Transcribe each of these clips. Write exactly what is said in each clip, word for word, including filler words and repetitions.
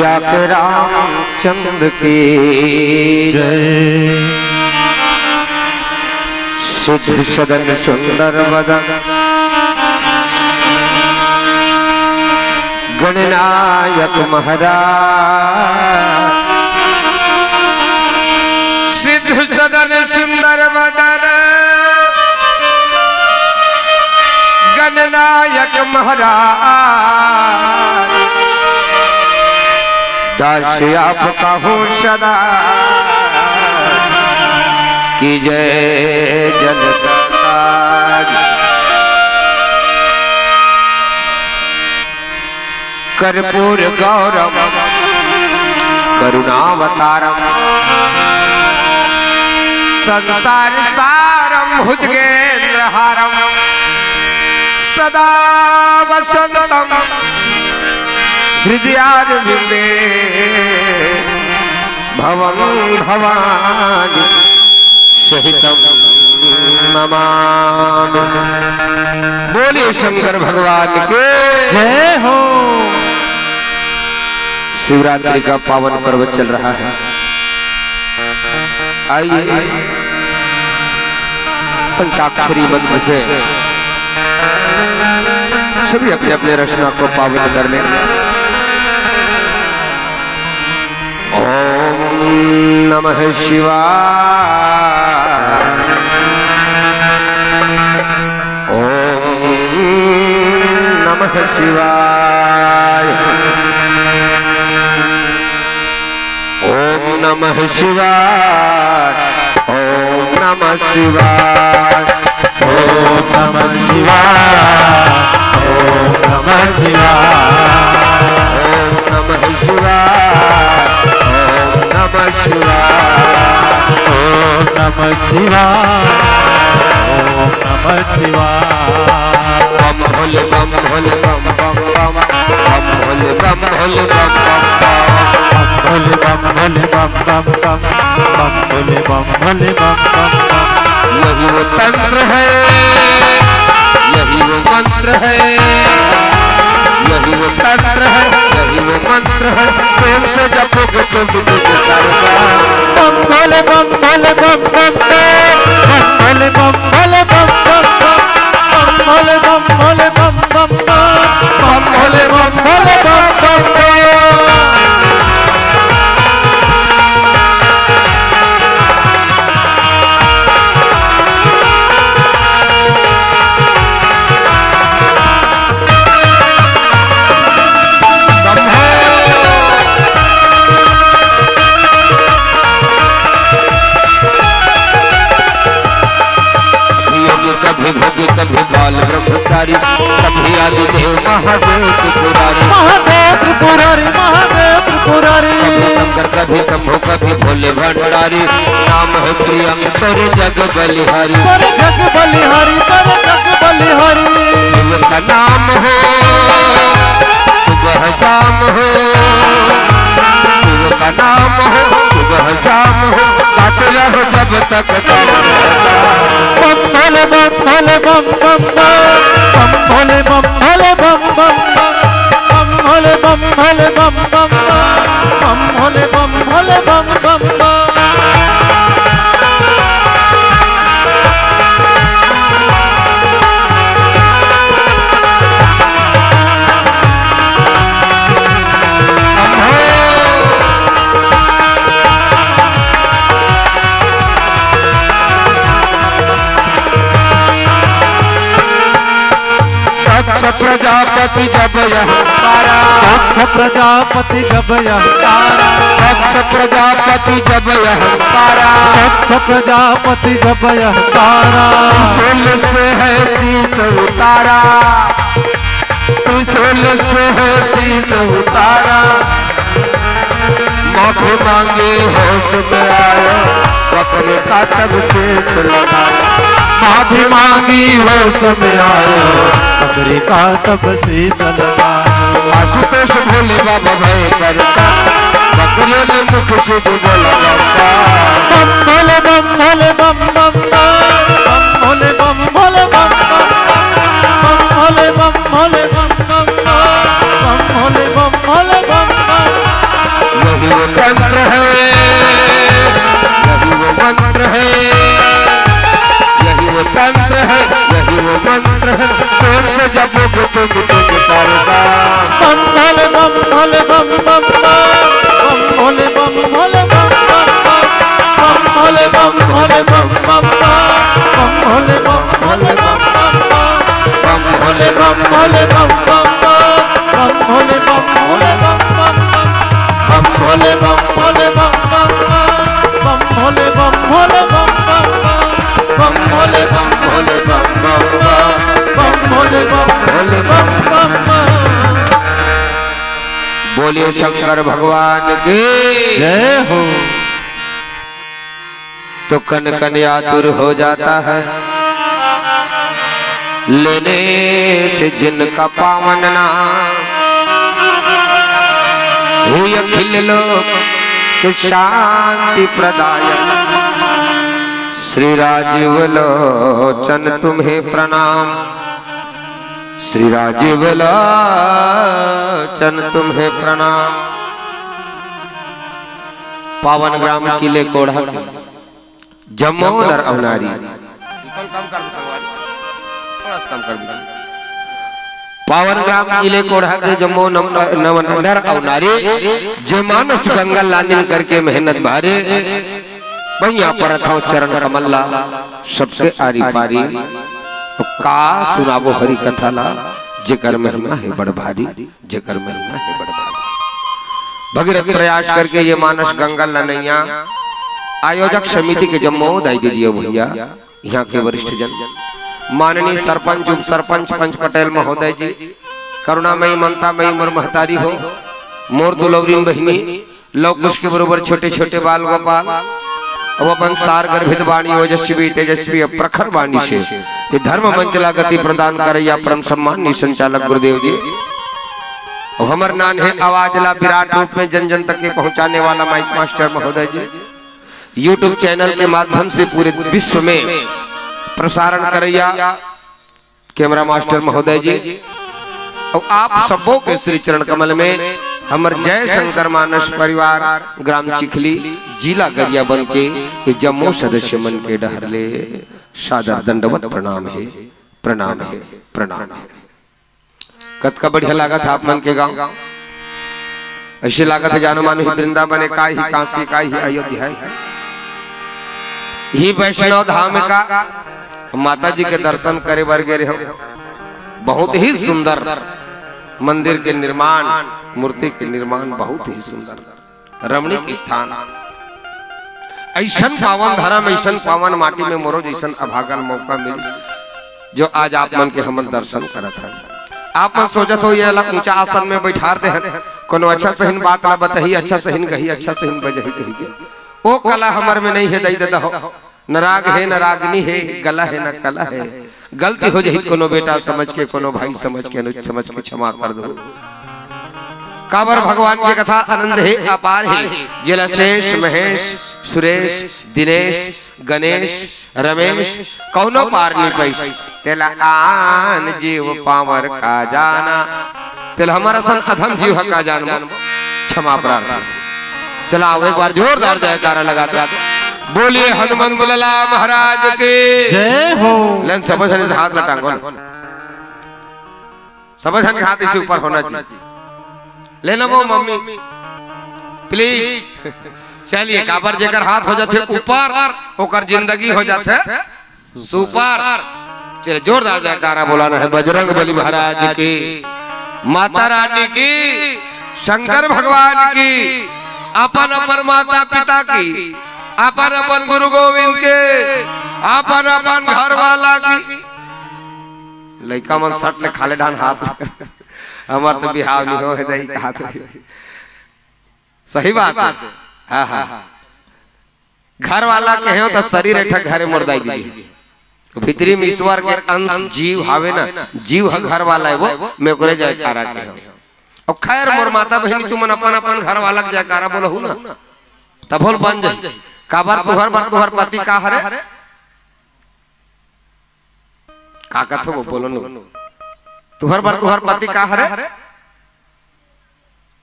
के रामचंद्र की जय। सिद्ध सदन सुंदर बदन गणनायक महाराज। सिद्ध सदन सुंदर बदन गणनायक महाराज। दास आपका हो सदा की जय। जन कर्पूर गौरम करुणावतारम संसार सारम भुजगेंद्र हारम सदा वसंतम हृदयारविंदे भवं भवानी सहितं नमामि। बोलिए शंकर भगवान के जय हो। शिवरात्रि का पावन पर्व चल रहा है। आइए, पंचाक्षरी मंत्र से सभी अपने अपने रचना को पावन कर लें। ओम नमः शिवाय। ओम नमः शिवाय। ओम नमः शिवाय। ओम नमः शिवाय। ओम नमः शिवाय। ओम नमः शिवाय। ओम नमः शिवाय। ओम नमः शिवाय। ओम नमः शिवाय। ओम नमः शिवाय। बम भोले बम भोले बम बम बम। बम भोले बम भोले बम बम बम। बम भोले बम भोले बम बम बम। बम भोले बम भोले बम बम बम। यही वो तंत्र है, यही वो मंत्र है, यही वो तंत्र है, यही वो मंत्र है। प्रेम से जपोगे तो मिलेगी सरकार। बम भोले बम भोले बम बम बम। बम भोले बम भोले बम बम बम। बम भोले बम भोले बम बम बम। बम भोले बम भोले बम बम बम। कभी योगी, कभी भोगी, कभी बाल ब्रह्मचारी, कभी आदि देव महादेव त्रिपुरारी। महादेव त्रिपुरारी, महादेव त्रिपुरारी। कभी शंकर, कभी शंभु, कभी भोले भंडारी। नाम है प्रियंक तोरे जग बलिहारी। तोरे जग बलिहारी, तोरे जग बलिहारी। शिव का नाम हो सुबह शाम हो, शिव का नाम हो सुबह शाम हो, गाते रहो जब तक। बम भोले बम भोले बम बम बम। बम भोले बम भोले बम बम बम। बम भोले बम भोले बम बम बम। बम भोले बम भोले बम बम बम। दक्ष प्रजापति जब यह तारा। दक्ष प्रजापति जब यह तारा। दक्ष प्रजापति जब यह तारा। दक्ष प्रजापति जब यह तारा। त्रिशूल से है शीश उतारा। त्रिशूल से है शीश उतारा। माफी मांगी होश में आया, बकरे का तब शेष लगा। माफी मांगी होश में आया, बकरे का तब शेष लगा। आशुतोष भोले बाबा भय करता, बकरे ने मुख शुद्ध बोला बाबा। बम भोले बम भोले बम बम बम। बम भोले बम भोले बम बम बम। बम भोले बम भोले बम बम बम। बम भोले बम भोले बम बम। मंत्र है, जोर से जब बोल तुम तुम करता। बम भोले बम भोले बम बम बम। बम भोले बम भोले बम बम बम। बम भोले बम भोले bomb bomb bomb. Bomb भोले bomb भोले bomb bomb bomb. Bomb भोले bomb भोले bomb bomb bomb. Bomb भोले bomb भोले bomb bomb bomb. Bomb भोले bomb भोले bomb bomb bomb. Bomb भोले bomb भोले bomb bomb bomb. Bomb भोले bomb भोले bomb bomb bomb. Bomb भोले bomb भोले bomb bomb bomb. बोलिए शंकर भगवान की। जय हो। तो कन कन आतुर हो जाता है लेने से जिनका पावन नाम। हे अखिल लोक के शांति प्रदायक श्री राजीव लोचन तुम्हें प्रणाम। श्री राजीव लोचन तुम्हें प्रणाम। पावन ग्राम किले कोढ़ा के जम्मो नर अउ नारी। थोड़ा सा कम कर दो। पावन ग्राम किले कोढ़ा के जम्मो नम-, नव-, नर अउ नारी, जे मानस गंगा लानिन करके मेहनत भारी, भैया परत हव चरण कमल ला, सबके आरी पारी। का सुनाबो हरि कथा ला, जेकर महिमा हे बड़ भारी। जेकर महिमा हे बड़ भारी। भगीरथ प्रयास करके ये मानस गंगा ला नैया आयोजक समिति के जम्मो दाई दीदी अउ भैया, यहाँ के वरिष्ठ जन, माननीय सरपंच, उप सरपंच, पंच पटेल महोदय जी, करुणामयी, ममतामयी मोर महतारी हो, मोर दुलौरिन बहिनी, लव कुश के बरोबर छोटे छोटे बाल गोपाल, अब अपन सार गर्भित वाणी, ओजस्वी तेजस्वी अउ प्रखर वाणी से ये धर्म मंच ला गति प्रदान करैया परम सम्माननीय संचालक गुरुदेव जी, अउ हमर नान्हे आवाज ला विराट रूप में जन जन तक के पहुंचाने वाला माइक मास्टर महोदय जी, YouTube चैनल के माध्यम से पूरे विश्व में प्रसारण करैया कैमरा मास्टर महोदय जी, अउ आप सबो के श्री चरण कमल में हमर जय शंकर मानस परिवार, ग्राम चिखली, जिला गरियाबंद के ये जम्मो सदस्य मन के डहर ले सादर दंडवत प्रणाम हे, प्रणाम हे, प्रणाम हे। कतका बढ़िया लागत हे आप मन के गांव। ऐसे लागत हे जानो मानो ही वृंदावन हे, का ही काशी, का ही अयोध्या हे। ही वैष्णव धाम का माता जी के दर्शन करे बर गे रहे हो। बहुत ही सुंदर मंदिर के निर्माण, मूर्ति के निर्माण बहुत ही सुंदर, रमणीक स्थान। ऐसन पावन धरम, ऐसन पावन माटी में मोरो जैसन अभागल मौका मिलिस, जो आज आप मन के हमन दर्शन करत हन। आप मन सोचत हो, ये ला ऊंचा आसन में बैठार दे हन, कोनो अच्छा सहीन बात ला बतही, अच्छा सहीन गही, अच्छा सहीन बजही कही के। ओ कला हमर में नहीं हे, दई दे दहो। न राग हे, न रागनी हे, गला हे, न कला हे। गलती हो जही त कोनो बेटा समझ के, कोनो भाई समझ के, अनुज समझ के क्षमा कर दो। काबर भगवान के कथा आनंद हे, अपार हे। जेला शेष, महेश, सुरेश, दिनेश, गणेश, रमेश, कौनो पार नहीं पैस। तेला आन जीव पावर का जाना, तेला हमर असन अधम जीव ह का जानबो। क्षमा प्रार्थना। चला आओ, एक बार जोरदार जयकारा लगा दो। बोलिए हनुमंत लाला महाराज की जय हो। लेन सब झन से हाथ ला टांगो ना। सब झन के हाथ इसे ऊपर होना चाहिए। लेना वो मम्मी, प्लीज। चलिए, काबर जेकर हाथ हो जाथे ऊपर, ओकर जिंदगी हो जाथे सुपर। चले, जोरदार जयकारा बोलाना है बजरंग बली महाराज की, माता रानी की, शंकर भगवान की, अपन अपन माता पिता की, अपन अपन गुरु गोविंद के, अपन अपन घर वाला की। लइका मन सट ले खाले डान हाथ। हमार तो बिहाव नहीं हो है दही का हाथ। सही बात है। हाँ, हाँ। घर वाला के हो तो शरीर एक ठक घरे मोर दाई दीदी। भीतरी में ईश्वर के अंश जीव हावे ना, जीव ह घर वाला है वो, मैं ओकरे जयकारा के हो। अब खैर मोर माता बहिनी तुमन अपन अपन घर वाला के जयकारा बोलहु ना, तब होल बन जाई। काबर तुहर बर तुहर पति का हरे? का कथो वो बोलो नु? तुहर बर तुहर पति का हरे?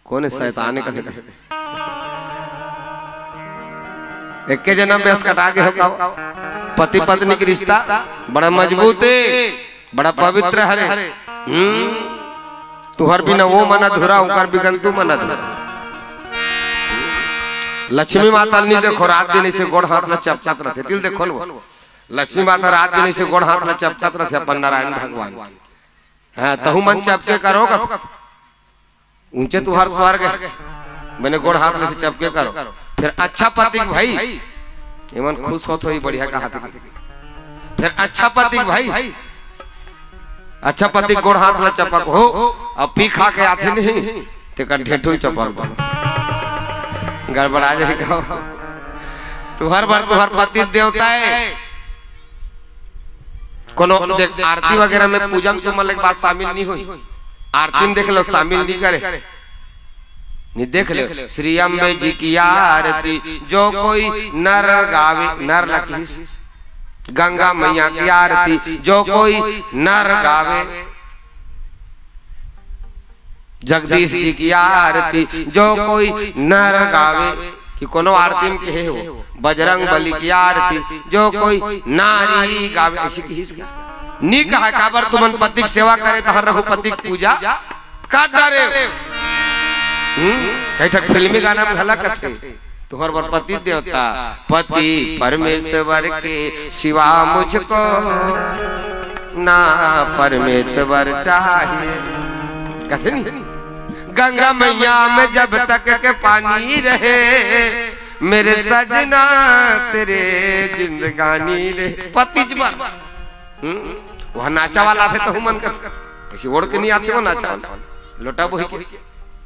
कोन हे शैतान हे कथे? एके जनम बेस कटा के हो का? पति पत्नी के रिश्ता बड़ा मजबूत हे। बड़ा पवित्र हरे। हम्म, तुहर बिना वो मन अधूरा, ओकर बिगन तू मन अधूरा। लक्ष्मी माता ल नी देखो, रात दिन ऐसे गोड़ हाथ ला चपकत रथे। तिल देखो न वो, लक्ष्मी माता रात दिन ऐसे गोड़ हाथ ला चपकत रथे अपन नारायण भगवान। हाँ, तहू मन चपके करो का। ऊंचे तुहार स्वर्ग है, बने गोड़ हाथ ले से चपके करो। फिर अच्छा पति के भाई, एमन खुश होत होही, बढ़िया कहा थे। फिर अच्छा पति के भाई, अच्छा पति के गोड़ हाथ ले चपक हो, अब पी खा के आथे नहीं, तेकर ढेठुन चपक दो, गड़बड़ा जाही का। तुहर बर तुहर पति देवता है। कोनो देख, आरती वगैरह में, पूजा में तुमन ला एक बात शामिल नहीं होही। आरती में देख लो, शामिल नहीं करे। नहीं देख ले, श्री अम्बे जी की आरती जो कोई नर गावे, नर ला किहिस, गंगा मैया की आरती जो कोई नर गावे, जगदीश जी की आरती जो कोई नर गावे, कि कोनो आरती में कहे हो, बजरंग बली की आरती जो कोई नारी गावे, ऐसे किहिस का? नी कहा, काबर तुमन पति के सेवा करे, तहर रघुपति के पूजा कर डारे। हम्म, कई ठक फिल्मी गाना में घला कथे, तुहर बर पति देवता, पति परमेश्वर के सिवा मुझको ना परमेश्वर चाहिए। कथे नहीं, गंगा मैया में जब तक के पानी रहे, मेरे सजना तेरे जिंदगानी रहे। पति ज बर। हम्म? वह नाचा वाला थे तो मन कर, ऐसे ओढ़ के नहीं आथे वो नाचा वाला। लोटा बोही के।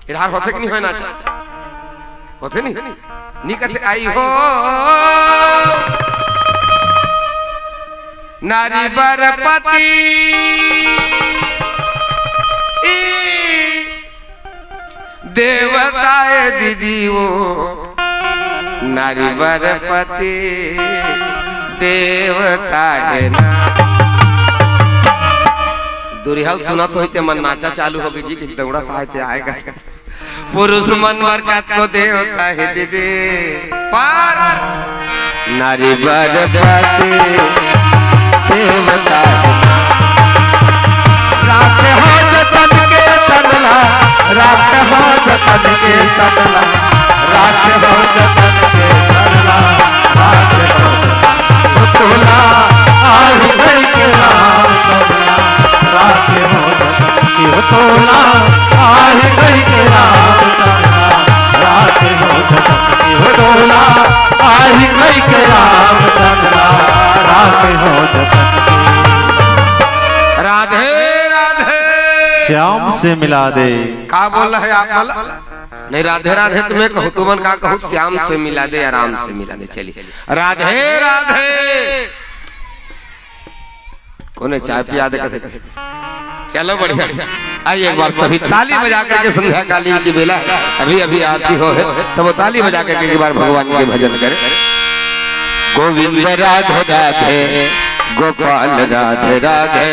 इधर होथे कि नहीं होय नाचा? होथे नहीं? नहीं कहते आई हो नारी बर पति देवता है दीदी वो, नारी बर पति देवता है ना। दुरिहल सुनत होई ते मन नाचा चालू हो गई जी, कि दौड़त आए ते आएगा। पुरुष मन बर कतको देवता है दीदी, पर नारी बर पति देवता है। राखे हो जतन के तनला, राखे हो जतन के तनला, राखे हो जतन के तनला, राखे हो जतन के तनला। आही कहि के राम तनला, राखे हो जतन के तनला। आही कहि के राम तनला, राखे हो जतन के तनला। आही कहि के राम तनला, राखे हो जतन के। राधे राधे। श्याम से मिला दे। का बोल रहे आप बोला? नहीं, राधे राधे तुम्हें कहूँ, तुमन का कहूँ, श्याम से मिला दे, आराम से मिला दे। चलिए, राधे राधे। कोने चाय पिया दे कथे? चलो बढ़िया। आइए एक बार सभी ताली बजा करके, संध्या कालीन की बेला है, अभी अभी आरती हो है, सब ताली बजा करके एक बार भगवान के भजन करें। गोविंद राधे राधे, गोपाल राधे राधे।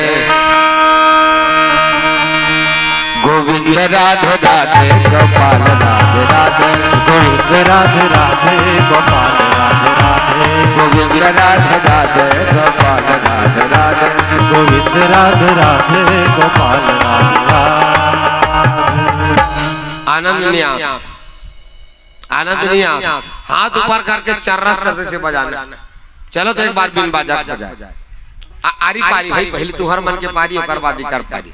गोविंद राधे राधे, गोपाल राधे राधे। गोविंद राधे राधे, गोपाल राधे राधे। गोविंद राधे राधे, गोपाल राधे राधे। गोविंद राधे राधे, गोपाल राधे राधे। आनंद नहीं आता, आनंद नहीं आता। हाथ ऊपर करके चर्रा से बजाना। चलो तो एक बार बिन बाजा बजा। आ-, आरी पारी भाई, पहले तुहर मन के पारी, ओकर बाद इकर पारी।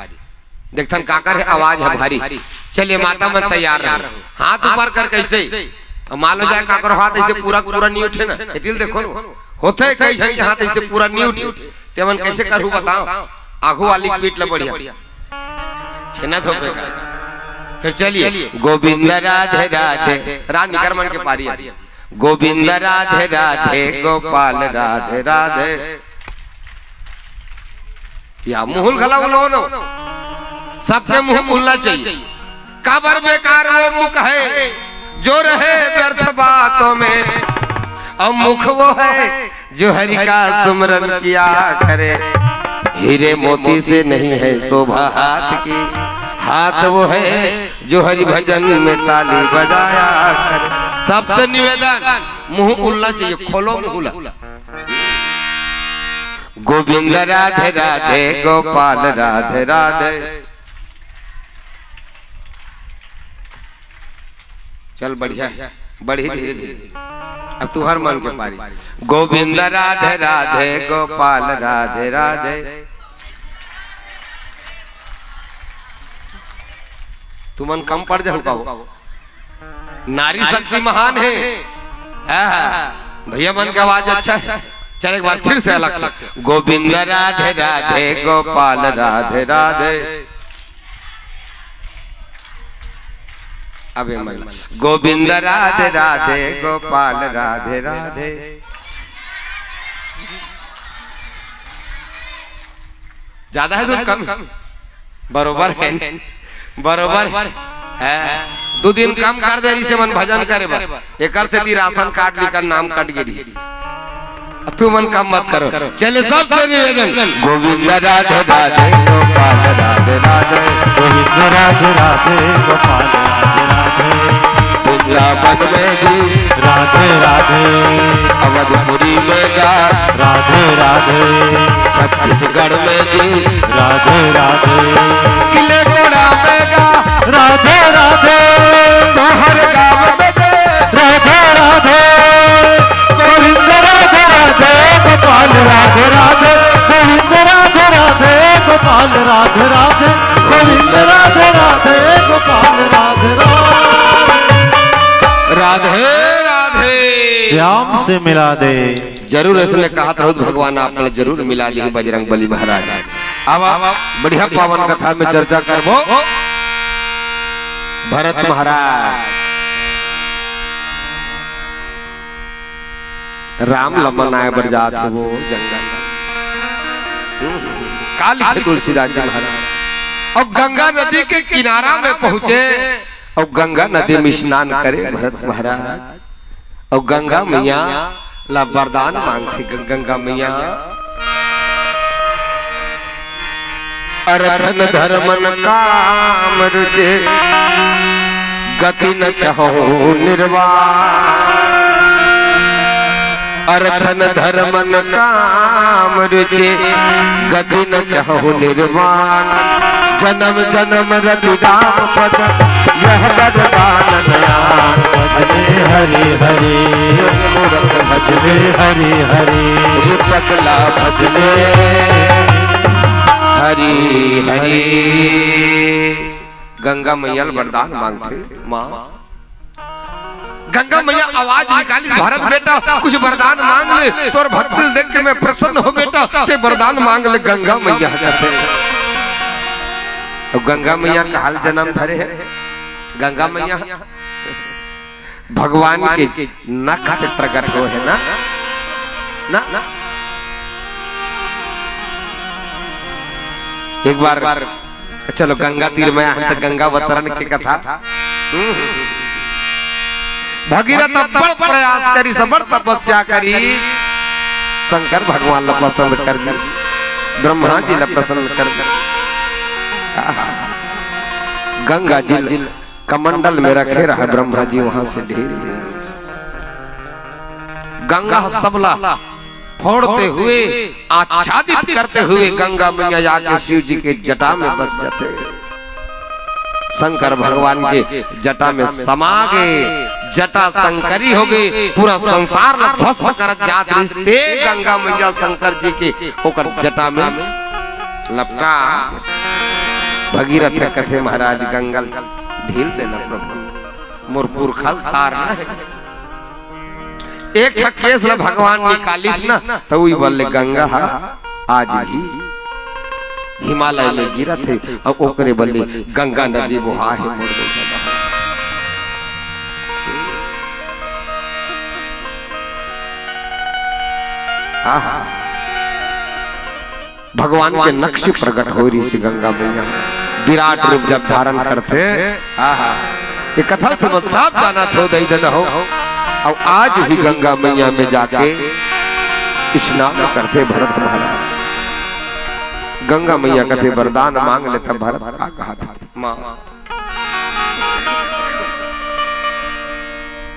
देखथन काकर है, आवाज है भारी। चलिए माता मन तैयार रहो, हाथ ऊपर कर कैसे। अब मान लो जाए काकर हाथ ऐसे पूरा पूरा नहीं उठे ना, ये दिल देखो ना, होथे कई झन के हाथ ऐसे पूरा नहीं उठे, ते मन कैसे करहू बताओ। आगू वाली पीठ ल बढ़िया छेना धोपे का। फिर चलिए, गोविंद राधे राधे, रानी कर मन के पारी है। गोविंद राधे राधे, गोपाल राधे राधे। या मुहुल घला उलो नो, सबके मुंह उल्ला चाहिए। काबर बेकार वो मुख है जो रहे व्यर्थ बातों में, और मुख वो है जो हरि का सुमरन किया करे। हीरे मोती से नहीं है शोभा हाथ की, हाथ वो है जो हरि भजन में ताली बजाया करे। सबसे निवेदन, मुंह उल्ला चाहिए, खोलो मुंह उल्ला। गोविंद राधे राधे, गोपाल राधे राधे। चल, बढ़िया है, बढ़ी धीरे धीरे। अब तुहर मन के पारी। गोविंद राधे राधे, गोपाल राधे राधे। तुमन कम पड़ जाहू का हो? नारी शक्ति महान है। हाँ, हाँ। भैया मन के आवाज अच्छा है। चल, एक बार फिर से अलग से। गोविंद राधे राधे, गोपाल राधे राधे। अबे मन, गोविंद राधे राधे, गोपाल राधे राधे। ज्यादा है तो कम? बरोबर है, बरोबर है। दू दिन कम कर दे रहिसे मन भजन करे बर, एकर सेती राशन कार्ड निकल नाम कट गे रहिसे। तुमन कम मत करो। चले, सबसे निवेदन। गोविंद राधे राधे, गोपाल राधे राधे। गोविंद राधे राधे, गोपाल राधे राधे। वृंदावन में जी राधे राधे। अवधपुरी में गा राधे राधे। छत्तीसगढ़ में जी राधे राधे। किले कोड़ा में गा राधे राधे। तोहर गाँव में गा राधे राधे। गोविंद राधे राधे, गोपाल राधे राधे। गोविंद राधे राधे, गोपाल राधे राधे। गोविंद राधे राधे, गोपाल राधे राधे। राधे राधे। श्याम से मिला दे। जरूर इसने कहा था भगवान, आपने जरूर मिला दी बजरंग बली महाराज। अब, अब बढ़िया पावन कथा में चर्चा करबो। भरत महाराज राम ल मनाए बर जात हे वो जंगल। हम्म, का लिखे तुलसीदास जी महाराज? और गंगा नदी के किनारा में पहुंचे और गंगा नदी में स्नान करे भरत महाराज। और गंगा मैया ला वरदान मांगथे, गं-, गंगा मैया, अरथ न धरम न काम रुचे, गति न चहु निर्वाण। अरथ न धरम न काम रुचे, गति न चहु निर्वाण। जनम जनम रति राम पद, यह वरदान नया। भजले हरि हरि, मूरख भजले हरि हरि। रूपक ला भजले हरि हरि। गंगा मैया ल वरदान मांगथे, माँ। गंगा मैया आवाज निकाली, भरत बेटा, कुछ वरदान मांग ले, तोर भक्ति ल देख के मैं प्रसन्न हो बेटा, ते वरदान मांग ले, गंगा मैया कहथे। अब गंगा मैया कहाँ ले जनम धरे हे? गंगा मैया भगवान के नख से प्रकट होय हे ना, ना, ना। एक बार चलो गंगा तीर में आन त गंगा अवतरण के कथा। भगीरथ अब्बड़ प्रयास करिस, अब्बड़ तपस्या करिस, शंकर भगवान ला पसंद कर दिस, ब्रह्मा जी ला पसंद कर दिस। आहा। गंगा जी ल कमंडल में रखे रहा, ब्रह्मा जी वहां से ढील दिस। गंगा सबला फोड़ते हुए, आच्छादित करते हुए गंगा मैया जाके शिव जी के जटा में बस जाथे। शंकर भगवान के जटा में समा गे, जटा शंकरी हो गे, पूरा संसार ला ध्वस्त करत जात रिहिस ते गंगा मैया शंकर जी के ओकर जटा में लपटा। भगीरथ कथे, महाराज गंगा ल ढील देना प्रभु, मोर पुरखा ल तारना हे। एक ठक केस ल भगवान निकालिस ना, त उही बल्ले गंगा ह आज भी हिमालय में गिरत हे, अउ ओकरे बल्ले गंगा नदी बोहा हे मोर बेटा। आहा। भगवान के नक्श प्रकट होय रिहिस गंगा मैया, विराट रूप जब धारण करथे। आहा, ये कथा तुमन सब जानत हो, दई ददा हो। अउ आज भी गंगा मैया में जाके स्नान करथे भरत महाराज। गंगा मैया कथे, "वरदान मांग ले," त भरत का कहत हे, "माँ,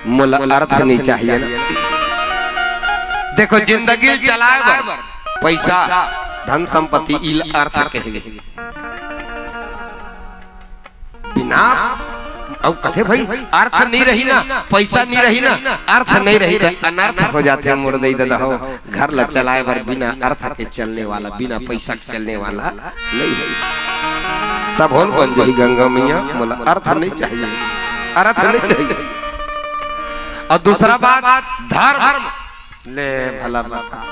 मोला अर्थ नहीं चाहिए ना।" देखो, जिंदगी चलाए बर पैसा, धन संपत्ति, इला अर्थ कहे। बिना, अउ कथे भाई, अर्थ नहीं रही ना, पैसा नहीं रही ना, अर्थ नहीं रही त अनर्थ हो जाथे मोर दई ददा हो। घर ला चलाए बर बिना अर्थ के चलने वाला, बिना पैसा के चलने वाला नहीं है। तब होल बन जाही गंगा मैया, मोला अर्थ नहीं चाहिए, अर्थ नहीं चाहिए। अउ दूसरा बात, धर्म ले भला बता।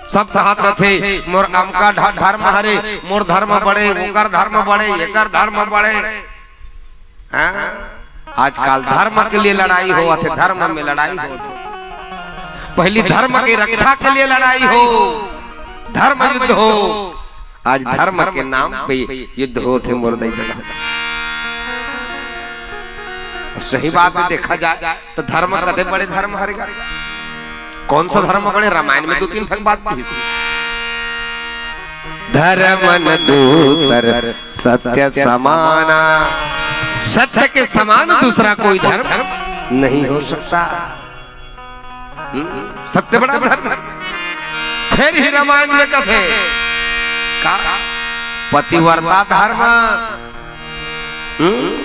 सब कहत रथे, "मोर अमका ध-, धर्म हरे, मोर धर्म बड़े, ओकर धर्म बड़े, एकर धर्म बड़े।" हाँ? आजकल धर्म के लिए लड़ाई होवत हे, धर्म में लड़ाई होवत हे। पहली धर्म के रक्षा के लिए लड़ाई हो, धर्म युद्ध हो, आज धर्म के नाम पे युद्ध होत हे मोर दई ददा। सही बात में देखा जाए तो धर्म कते बड़े धर्म हरे गा? कौन सा धर्म बड़े? रामायण में दो तीन ठक बात कहिस, धर्म न दूसर सत्य समाना। सत्य के समान दूसरा कोई धर्म नहीं हो सकता। हम्म, सत्य बड़ा धर्म। फिर ही रामायण में कथे का पतिव्रता धर्म, हम्म,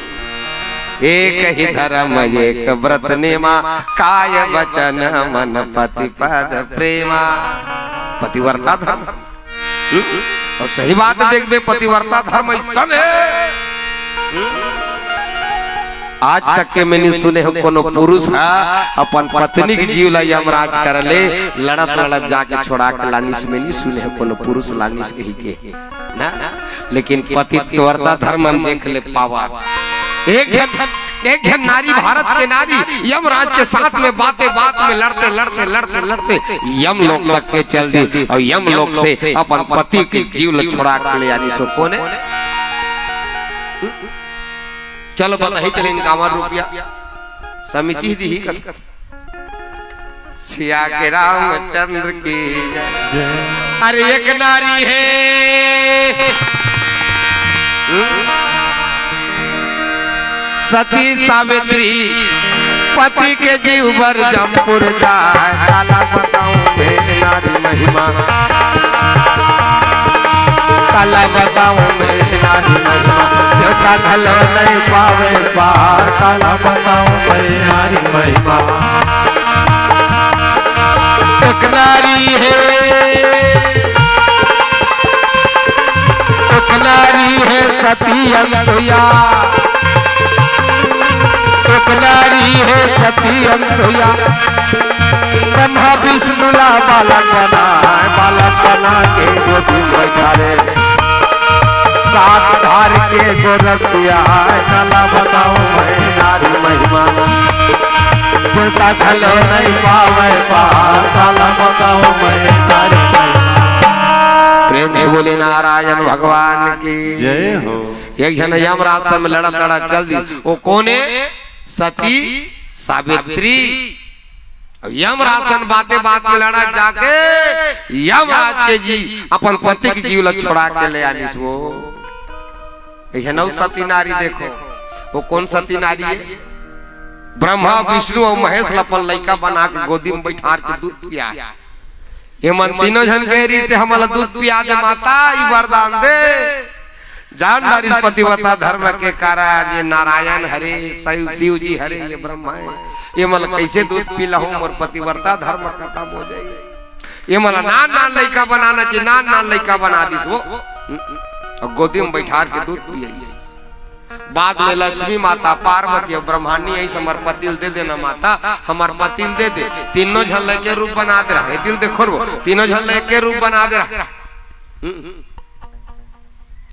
एक ही धर्म एक व्रत नेमा, काय वचन मन पति पद प्रेमा। पतिव्रता धर्म। हम्म? अउ सही बात देखबे, पतिव्रता धर्म अइसन हे। हम्म? आज तक के मैं नहीं सुने हो कोनो पुरुष ह अपन पत्नी के जीव ला यमराज कर ले, लड़त लड़त जाके छोड़ा के लानिस, मैं नहीं सुने हो कोनो पुरुष लानिस कही के ना। लेकिन पतिव्रता धर्म हम देख ले पावा। एक झन, एक झन नारी, भारत के नारी यमराज के साथ में बाते बात में लड़ते लड़ते लड़ते लड़ते यम लोक तक के चल दी अउ यम लोक से अपन पति के जीव ल छोड़ा के ले आनिस। कोने? चलो बताही तेले इनकावन रुपया समिति दिही कत सिया के रामचंद्र की। अरे एक नारी हे सती सावित्री, पति के जीव बर जमपुर जाए। काला बताऊं मैं नारी महिमा, काला बताऊं मैं नारी महिमा, जेवता घलो नहीं पावे पार। काला बताऊं मैं नारी महिमा। एक नारी हे, एक नारी हे सती अनसुईया, एक नारी हे सती अनसुईया। ब्रह्मा विष्णु ला बालक बना, बालक बना के गोदी में बैठा रे। सात धार के गोरखिया, काला बताऊं मैं नारी महिमा। जेवता घलो नहीं पावे पार, काला बताऊं मैं नारी महिमा। प्रेम से बोले नारायण भगवान की जय हो। एक झन यमराज संग लड़त लड़त चल दी, वो कोने? सती सावित्री। अब यमराज संग बाते बात में लड़त जाके यमराज के जी अपन पति के जीव ला छोड़ा के ले आनिस वो। ये नौ सती नारी देखो, वो कौन सती नारी हे? ब्रह्मा, विष्णु अउ महेश ला अपन लइका बना के गोदी में बैठार के दूध पिया हे। ये मन तीनों झन कहे रहिस हे, "हमला दूध पिया दे माता, ई वरदान दे।" जान डारिस पतिव्रता धर्म के कारण, ये नारायण हरे, शिव, शिव जी हरे, ये ब्रह्मा हे, ये मन कइसे दूध पिलाहूं, मोर पतिव्रता धर्म खतम हो जाही। ये मन नान नान लइका बनाना चाहिए, नान नान लइका बना दिस वो। अउ गोदी में बैठार के दूध पियाइस। बाद में लक्ष्मी माता, पार्वती अउ ब्रह्माणी आइस, "हमर पति ल दे देना माता, हमर पति ल दे दे।" तीनों झन ल एके रूप बना दे रहा हे, दिल देखो रे वो, तीनों झन ल एके रूप बना दे रहा हे।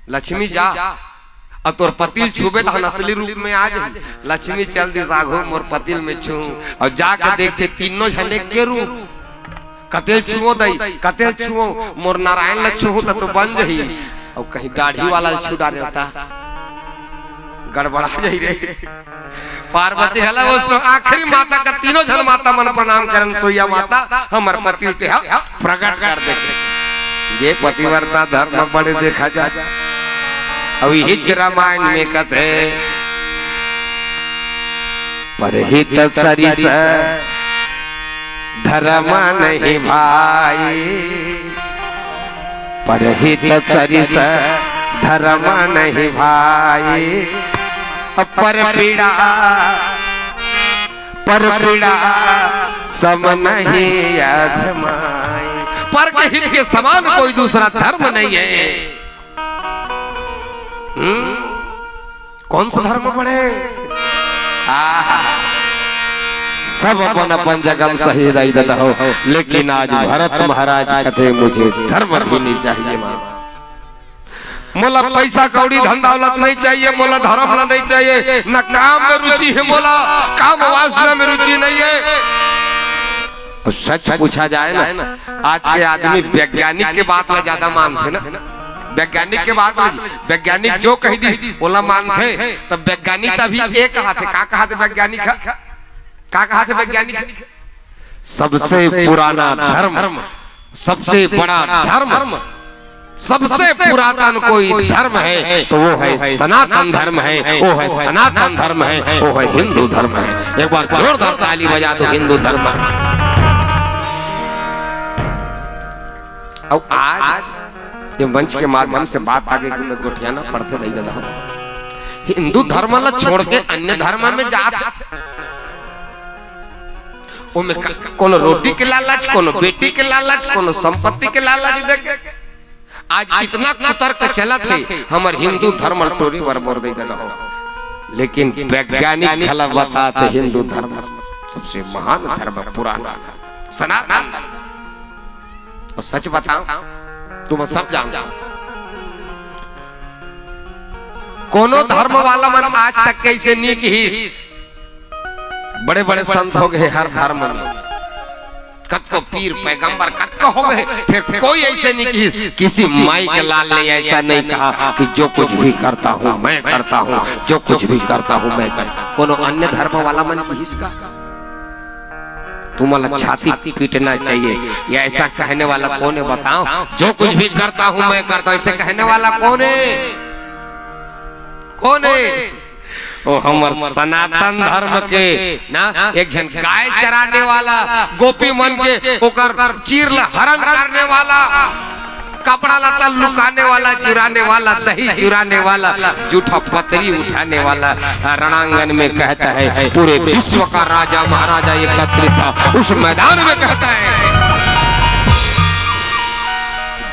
लक्ष्मी जा, अउ तोर पति ल छूबे तहन असली रूप में आ जाही। लक्ष्मी चल दिस आघू, मोर पति ल मैं छूहूं, अउ जाके देखथे तीनों झन एके रूप। कते ल छुओं दई, कते ल छुओं, मोर नारायण ल छुहूं त तो बन जाही। अउ कहीं दाढ़ी वाला ल छू डारे त गड़बड़ा जाही रे। पार्वती हला ओसनो आखिरी माता का तीनों झन माता मन प्रणाम करन, "सोइया माता, हमर पति ल तेहा प्रगट कर दे।" ये पतिव्रता धर्म बड़े देखा जाए। अउ इही रामायण में कथे, "परहित सरिस धर्म नहीं भाई, परहित सरिस धर्म नहीं भाई। पर पीड़ा, पर पीड़ा सम नहीं अधमाई। पर के हित के समान कोई दूसरा धर्म नहीं है। हम्म? कौन सा धर्म पड़े? आहा। सब अपन अपन जगह में सही रही दादा हो, लेकिन आज भरत महाराज कहते, "मुझे धर्म भी नहीं चाहिए माँ, मोला पैसा कौड़ी धन दौलत नहीं चाहिए, मोला धर्म ला नहीं चाहिए, न काम में रुचि है मोला, काम वासना में रुचि नहीं है।" और सच पूछा जाए ना, आज के आदमी वैज्ञानिक के बात ला ज्यादा मानथे ना। वैज्ञानिक के बात ला, वैज्ञानिक जो कही दिस, ओला मानथे। तब वैज्ञानिक तभी एक कहाथे, का कहाथे वैज्ञानिक ह? का कहाथे वैज्ञानिक ह? सबसे पुराना धर्म, सबसे बड़ा धर्म, सबसे पुरातन कोई धर्म है तो वो है सनातन धर्म है, वो है सनातन धर्म है, वो है हिंदू धर्म है। एक बार जोरदार ताली बजा दो हिंदू धर्म। और आज ये मंच के माध्यम से बात आगे कि मैं गोठियाना पड़थे नहीं दादा हो। हिंदू धर्म ला छोड़ के अन्य धर्म में जात, ओमे क-, कोनो रोटी के लालच, कोनो बेटी के लालच, कोनो संपत्ति के लालच देके आज इतना कुतर्क चलत हे, हमर हिंदू धर्म टोरी बर बोर दे दे हो। लेकिन वैज्ञानिक घला बताथे हिंदू धर्म सबसे महान धर्म, पुराना धर्म, सनातन धर्म। और सच बताओ, तुम सब जानो, कोनो धर्म वाला मन आज तक कैसे नी किहिस, बड़े बड़े संत हो गए हर धर्म में, कतको पीर पैगंबर कतको हो गए, फिर कोई ऐसे नहीं किसी, किसी माई के लाल ने ऐसा नहीं कहा कि जो कुछ भी करता हूँ मैं करता हूँ, जो कुछ भी करता हूँ मैं करता हूँ। कोनो अन्य धर्म वाला मन किहिस का? तुम्हारा छाती पीटना चाहिए। ये ऐसा कहने वाला कौन है बताओ? जो कुछ भी करता हूँ मैं करता हूँ, ऐसे कहने वाला कौन है? कौन है? ओ हमर सनातन धर्म के ना, एक झन गाय चराने वाला, गोपी मन के ओकर चीर ला हरण करने वाला, कपड़ा लत्ता लुकाने वाला, चुराने वाला, दही चुराने वाला, जूठा पतरी उठाने वाला, रणांगन में कहता है, पूरे विश्व का राजा महाराजा एकत्रित था उस मैदान में, कहता है।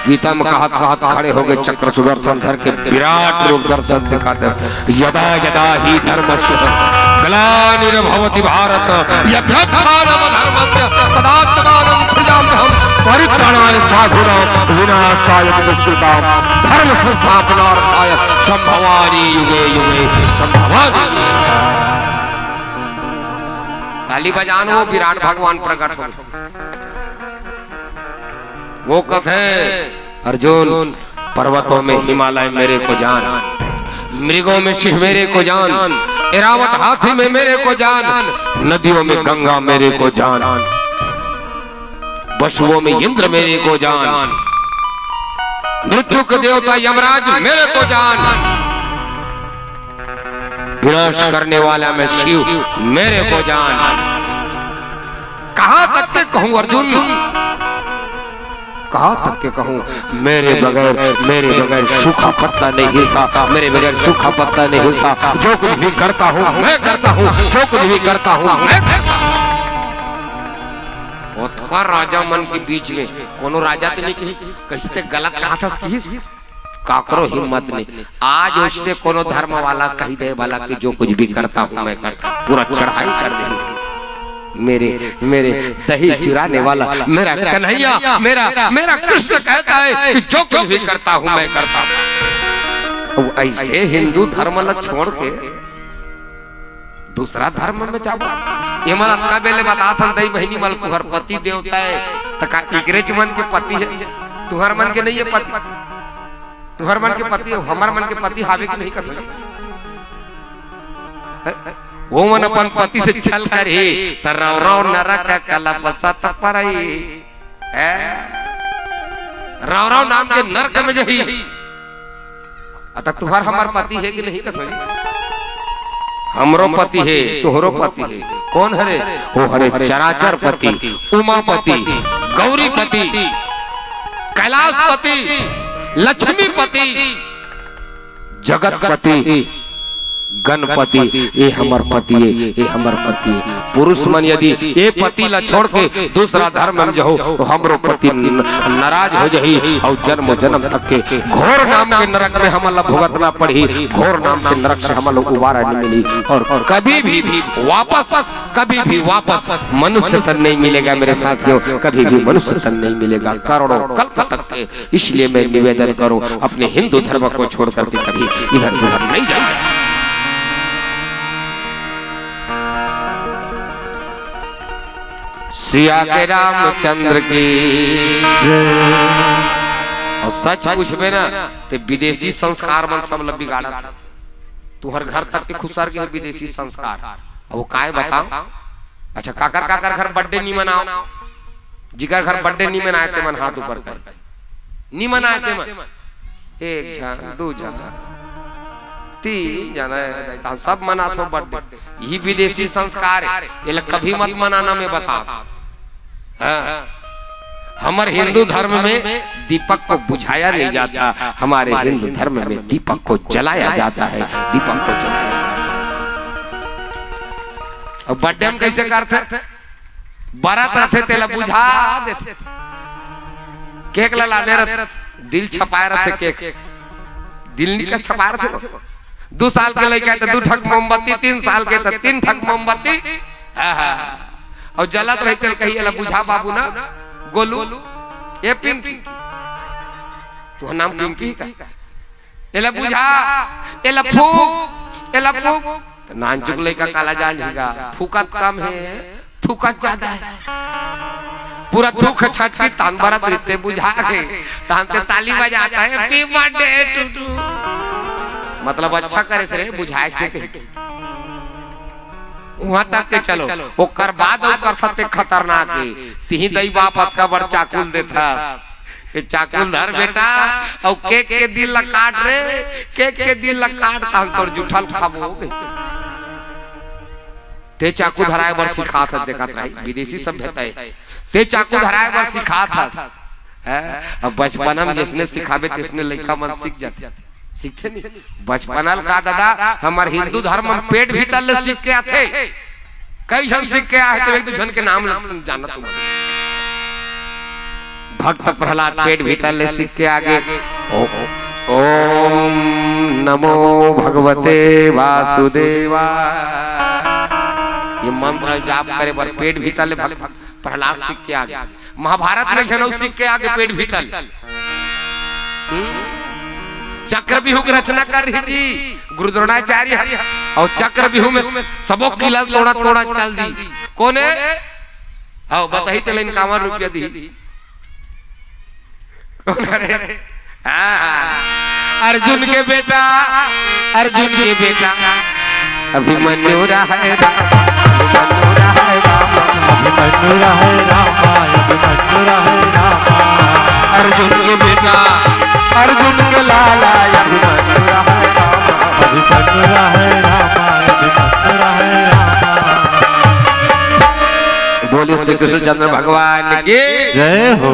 गीता में कहत कहत खड़े हो गए, चक्र सुदर्शन धर के विराट रूप दर्शन दिखाते हैं। यदा यदा ही धर्मस्य ग्लानिर्भवति भारत, यद्यत्थानम धर्मस्य तदात्मानं सृजाम्यहम्। परित्राणाय साधूनां विनाशाय च दुष्कृताम्। धर्म संस्थापनार्थाय संभवामि युगे युगे संभवामि। ताली बजान, वो विराट भगवान प्रकट हो। वो कथे, अर्जुन, पर्वतों में हिमालय मेरे को जान, मृगों में सिंह मेरे को जान, एरावत हाथी में मेरे को जान, नदियों में गंगा मेरे को जान, पशुओं में इंद्र मेरे को जान, मृत्यु के देवता यमराज मेरे को जान, विनाश करने वाला मैं शिव मेरे को जान। कहां तक के कहूं अर्जुन, कहां तक के कहूं, मेरे बगैर, मेरे बगैर सूखा पत्ता नहीं हिलता, मेरे बगैर सूखा पत्ता नहीं हिलता। जो कुछ भी करता हूं मैं करता हूं, जो कुछ भी करता हूं मैं करता हूं। ओतका राजा मन के बीच में कोनो राजा तो नहीं किहिस, कइसे गलत कहा था किहिस? काकरो हिम्मत नहीं। आज उसने कोनो धर्म वाला कही दे वाला कि जो कुछ भी करता हूं मैं करता हूं, पूरा चढ़ाई कर दे। मेरे, मेरे दही चुराने वाला, मेरा कन्हैया, मेरा, मेरा कृष्ण कहता है कि जो कुछ भी करता हूं मैं करता हूं। अब ऐसे हिंदू धर्म ला छोड़ के दूसरा धर्म में जाबो। ये मन अतका बेले बताथन, दई बहिनी मन, तुहर पति देवता है, त का इकरेच मन के पति है, तुहर मन के नहीं है पति? तुहर मन के पति, हमर मन के पति हावे कि नहीं कथन? वो मन अपन पति से छल करही, त रव रव नरक कलप सत परई। ए? रव रव नाम के नरक में जही। अतः तुहर हमर पति है कि नहीं कथन? हमरो पति हे, तोहरो पति हे। कोन हरे? वो हरे चराचर पति, उमापति, गौरीपति, कैलाशपति, लक्ष्मीपति, जगतपति, गणपति। ए हमर पति हे, ए हमर पति हे। पुरुष मन यदि ए पति ला छोड़ के दूसरा धर्म में जहू, तो हमरो पति न-, नाराज हो जाही अउ जन्म जन्म तक के घोर नाम के नरक में हमन ला भुगतना पड़ही। घोर नाम के नरक से हमन ला उबारा नहीं मिली अउ कभी भी वापस, कभी भी वापस मनुष्य तन नहीं मिलेगा मेरे साथियों, कभी भी मनुष्य तन नहीं मिलेगा करोड़ों कल्प तक के। इसलिए मैं निवेदन करूं, अपने हिंदू धर्म को छोड़ करके कभी इधर उधर नहीं जाइए। सिया के रामचंद्र की। अउ सच पूछबे ना, ते विदेशी संस्कार मन सब ला बिगाड़त हे। तुहर घर तक के खुसर गे विदेशी संस्कार। अब वो काय बताओ? अच्छा, काकर काकर घर birthday नी मनाओ? जिकर घर birthday नी मनाए ते मन हाथ ऊपर कर। नी मनाए ते मन। एक झन, दू झन, तीन झन हे, सब मनात हो birthday। यही विदेशी संस्कार हे, एला कभी मत मनाना, मैं बता। हाँ। हमर हिंदू धर्म में दीपक को बुझाया नहीं जाता, हमारे हिंदू धर्म में दीपक को जलाया जाता है, दीपक को जलाया जाता है। अउ birthday में कैसे करथे? बरत रथे, तेला बुझा देथे। Cake ला लाने रथे, दिल छपाए रथे cake। दिल नी का छपाए रथे ना। दू साल के लइका हे त दू ठक मोमबत्ती, तीन साल के त तीन ठक मोमबत्ती। आहा। अउ जलत रही तेला कही, "एला बुझा बाबू ना, गोलू, ए पिंकी।" तुहर नाम पिंकी का? "एला बुझा, एला फूक, एला फूक।" त नानचुक लइका काला जानही गा, फूकत कम हे, थूकत ज्यादा हे। पूरा थूक छटकी तान बरत रहिथे, बुझा गे, तान ते ताली बजाता हे, "Happy birthday to you।" मतलब अच्छा करेस रे, बुझाएस ते कहिके। उहाँ तक के चलो, ओकर बाद ओकर सबसे खतरनाक हे, तिही दई बाप अतका बड़ चाकू ल देथस। ए चाकू ल धर बेटा, अउ cake के दिल ला काट रे, cake के दिल ला काट, तहन तोर जूठा ल खाबो हो गई। ते चाकू धराए बर सिखात हस, देखत रही, विदेशी सभ्यता हे। ते चाकू धराए बर सिखात हस। हैं? अब बचपना में जइसने सिखाबे, तइसने लइका मन सीख जाथे। सीखथे नहीं? बचपना ल का दादा, हमर हिंदू धर्म में पेट भीतर ले सीख के आथे। कई झन सीख के आए हे, त एक दू झन के नाम ल-, जानत हूँ। भक्त प्रहलाद पेट भीतर ले सीख के आगे, ओ-, ओम नमो भगवते वासुदेवा। ये मंत्र जाप करे बर पेट भीतर ले भक्त प्रहलाद सीख के आगे। महाभारत में झन अउ सीख के आगे पेट भीतर ले। हम्म? चक्रव्यूह के रचना कर रही थी गुरु द्रोणाचार्य, अउ चक्रव्यूह में सबो किला ल तोड़ा तोड़ा चल दी। कोने? हव, बताही तेला इक्यावन रुपया दी। कोन हरे? हाँ, अर्जुन के बेटा, अर्जुन के बेटा, अभिमन्यु रहे राम, अभिमन्यु रहे राम, अभिमन्यु रहे राम, अभिमन्यु रहे राम। अर्जुन के बेटा, अर्जुन के लाला, अभिमन्यु रहे राम, अभिमन्यु रहे राम, अभिमन्यु रहे राम। बोलिए श्री कृष्णचंद्र भगवान की। जय हो।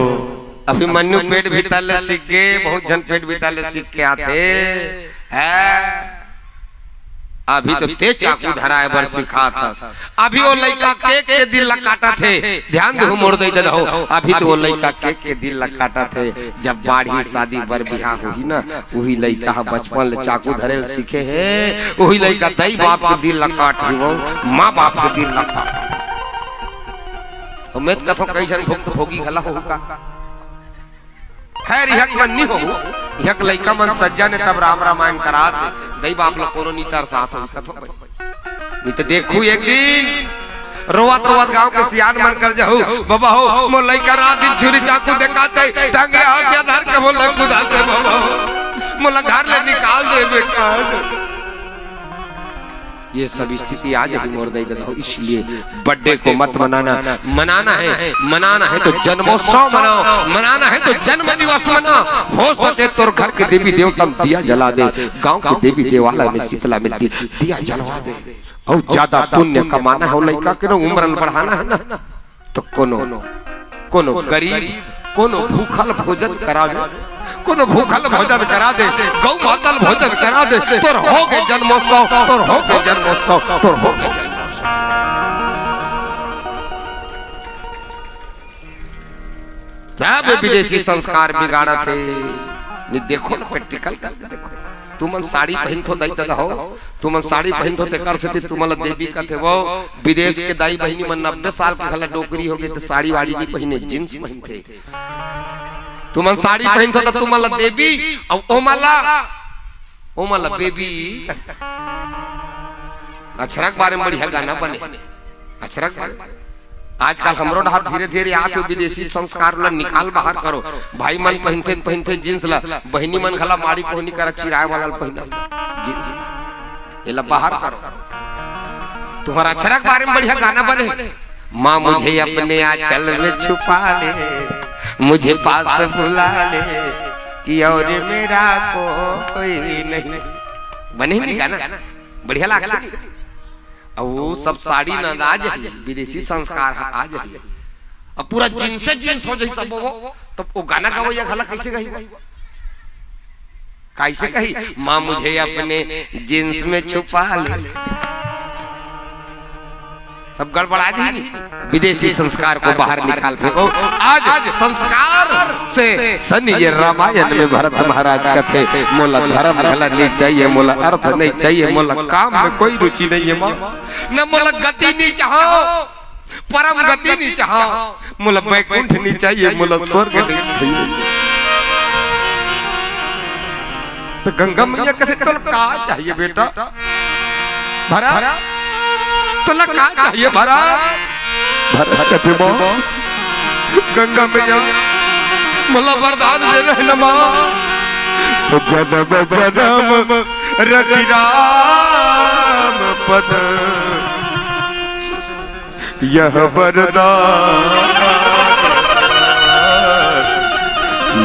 अभिमन्यु पेट भीतर ले सीख गे, बहुत झन पेट भीतर ले सीख के आथे। हैं? अभी तो ते चाकू धराए बर सिखात हस, अभी वो लइका cake के दिल ला काटत हे। ध्यान देहू मोर दई ददा हो, अभी तो वो लइका cake के दिल ला काटत हे। जब बाढ़ही शादी बर बिहाव होही ना, उही लइका ह बचपन ले चाकू धरे ल सीखे हे, उही लइका दई बाप के दिल ला काटही, वो माँ बाप के दिल ला काटही। अउ मैं त कथों कई झन भुक्तभोगी घला होहू का। खैर, इहक मन नी होहू, इहक लइका मन सज्जन हे तब राम रामायण करात हे, दई बाप ल कोनो नी तरसात होही कथों भाई। नी त देखहू एक दिन रोवत रोवत गांव के सियान मन कर जहू, "बबा हो, मोर लइका रात दिन छुरी चाकू देखाथे, टंगे हाथ या धर के मोला कुदाथे बबा हो, मोला घर ले निकाल दे बेटा।" ये सब स्थिति आ जाही मोर दई ददा हो। इसलिए birthday को मत मनाना। मनाना है, मनाना है तो जन्मोत्सव मनाओ, मनाना है तो जन्म दिवस मनाओ। हो सके तोर घर के देवी देवता में दिया जला दे, गांव के देवी देवालय में शीतला में दि-, दिया जलवा दे। अउ ज्यादा पुण्य कमाना हे, लइका के ना उम्र ल बढ़ाना हे ना, तो कोनो, कोनो गरीब, कोनो भूखल भोजन करा दे, कोनो भूखल भोजन करा दे, गौ माता ल भोजन करा दे, तोर होगे जन्मोत्सव, तोर होगे जन्मोत्सव, तोर होगे जन्मोत्सव। सब विदेशी संस्कार बिगाड़त हे। नहीं, देखो ना, practical करके देखो। तुमन साड़ी पहिनथो, दाई ददा हो, तुमन साड़ी पहिनथो, तेकर सेती तुमन ला देवी कथे। वो विदेश के दाई बहिनी मन नब्बे साल के घला डोकरी होगे, त साड़ी वाड़ी नहीं पहिने, jeans पहिनथे। तुमन साड़ी पहिनथो, त तुमन ला देवी, अउ ओमन ला, ओमन ला बेबी। अछरा के बारे में बढ़िया गाना बने। अछरा के बारे में। आजकल हमरो डहर धीरे-धीरे आत हे, विदेशी संस्कार ला निकाल बाहर करो। भाई मन पहिनथे, पहिनथे jeans ला, बहिनी मन घला माड़ी कोहनी करा चिराए वाला ला पहिना jeans ला। एला बाहर करो। तुम्हारा अछरा के बारे में बढ़िया गाना बने। माँ मुझे अपने आंचल में छुपा ले, मुझे पास बुला ले, कि और मेरा कोई नहीं। बने ही नहीं गाना, बढ़िया लागथे। अब वो सब साड़ी ना आ जाही, विदेशी संस्कार ह आ जाही। अब पूरा jeans से jeans हो जाही सब वो, तब वो गाना गवैया घला कैसे गही? कैसे कही, माँ मुझे अपने jeans में छुपा ले। सब गड़बड़ा जाही नहीं। विदेशी संस्कार को बाहर निकाल फेंको। आज संस्कार से सनी ये रामायण में भरत महाराज कथे, मोला धर्म घला नहीं चाहिए, मोला अर्थ नहीं चाहिए, मोला काम में कोई रुचि नहीं है माँ। न मोला गति नहीं चाहो, परम गति नहीं चाहो, मोला बैकुंठ नहीं चाहिए, मोला स्वर्ग नहीं चाहिए। तो गंगा मैया कथे, तोला का चाहिए बेटा? भरत, तोला का चाहिए भरत? भरत कथे, माँ, गंगा मैया, मोला वरदान दे रहे न माँ। तो जन्म जन्म रति राम पद, यह वरदान,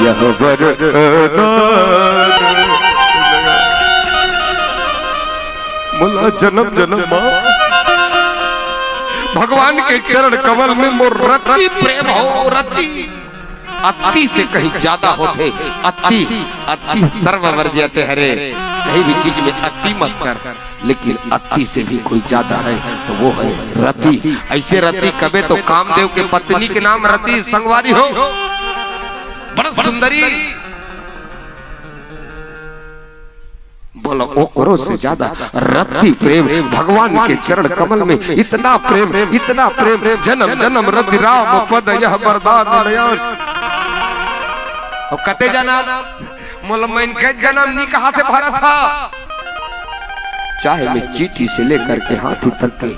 यह वरदान। मोला जन्म जन्म माँ भगवान के चरण कमल में मोर रति प्रेम हो, रति। अति से कहीं ज्यादा होथे। अति, अति सर्व वर्ज्यते हरे। कहीं भी चीज में अति मत कर, लेकिन अति से भी कोई ज्यादा है तो वो है रति। ऐसे रति कबे तो कामदेव के पत्नी के नाम रति संगवारी हो, बड़ा सुंदरी। बोलो, ओकरो से ज्यादा रति प्रेम, भगवान के चरण कमल में इतना प्रेम, इतना प्रेम, जन्म जन्म रति राम पद यह वरदान नयन। अउ कते जन्म, मोला मनखे जन्म नहीं कहाथे भरत हा। चाहे मैं चींटी से लेकर के हाथी तक के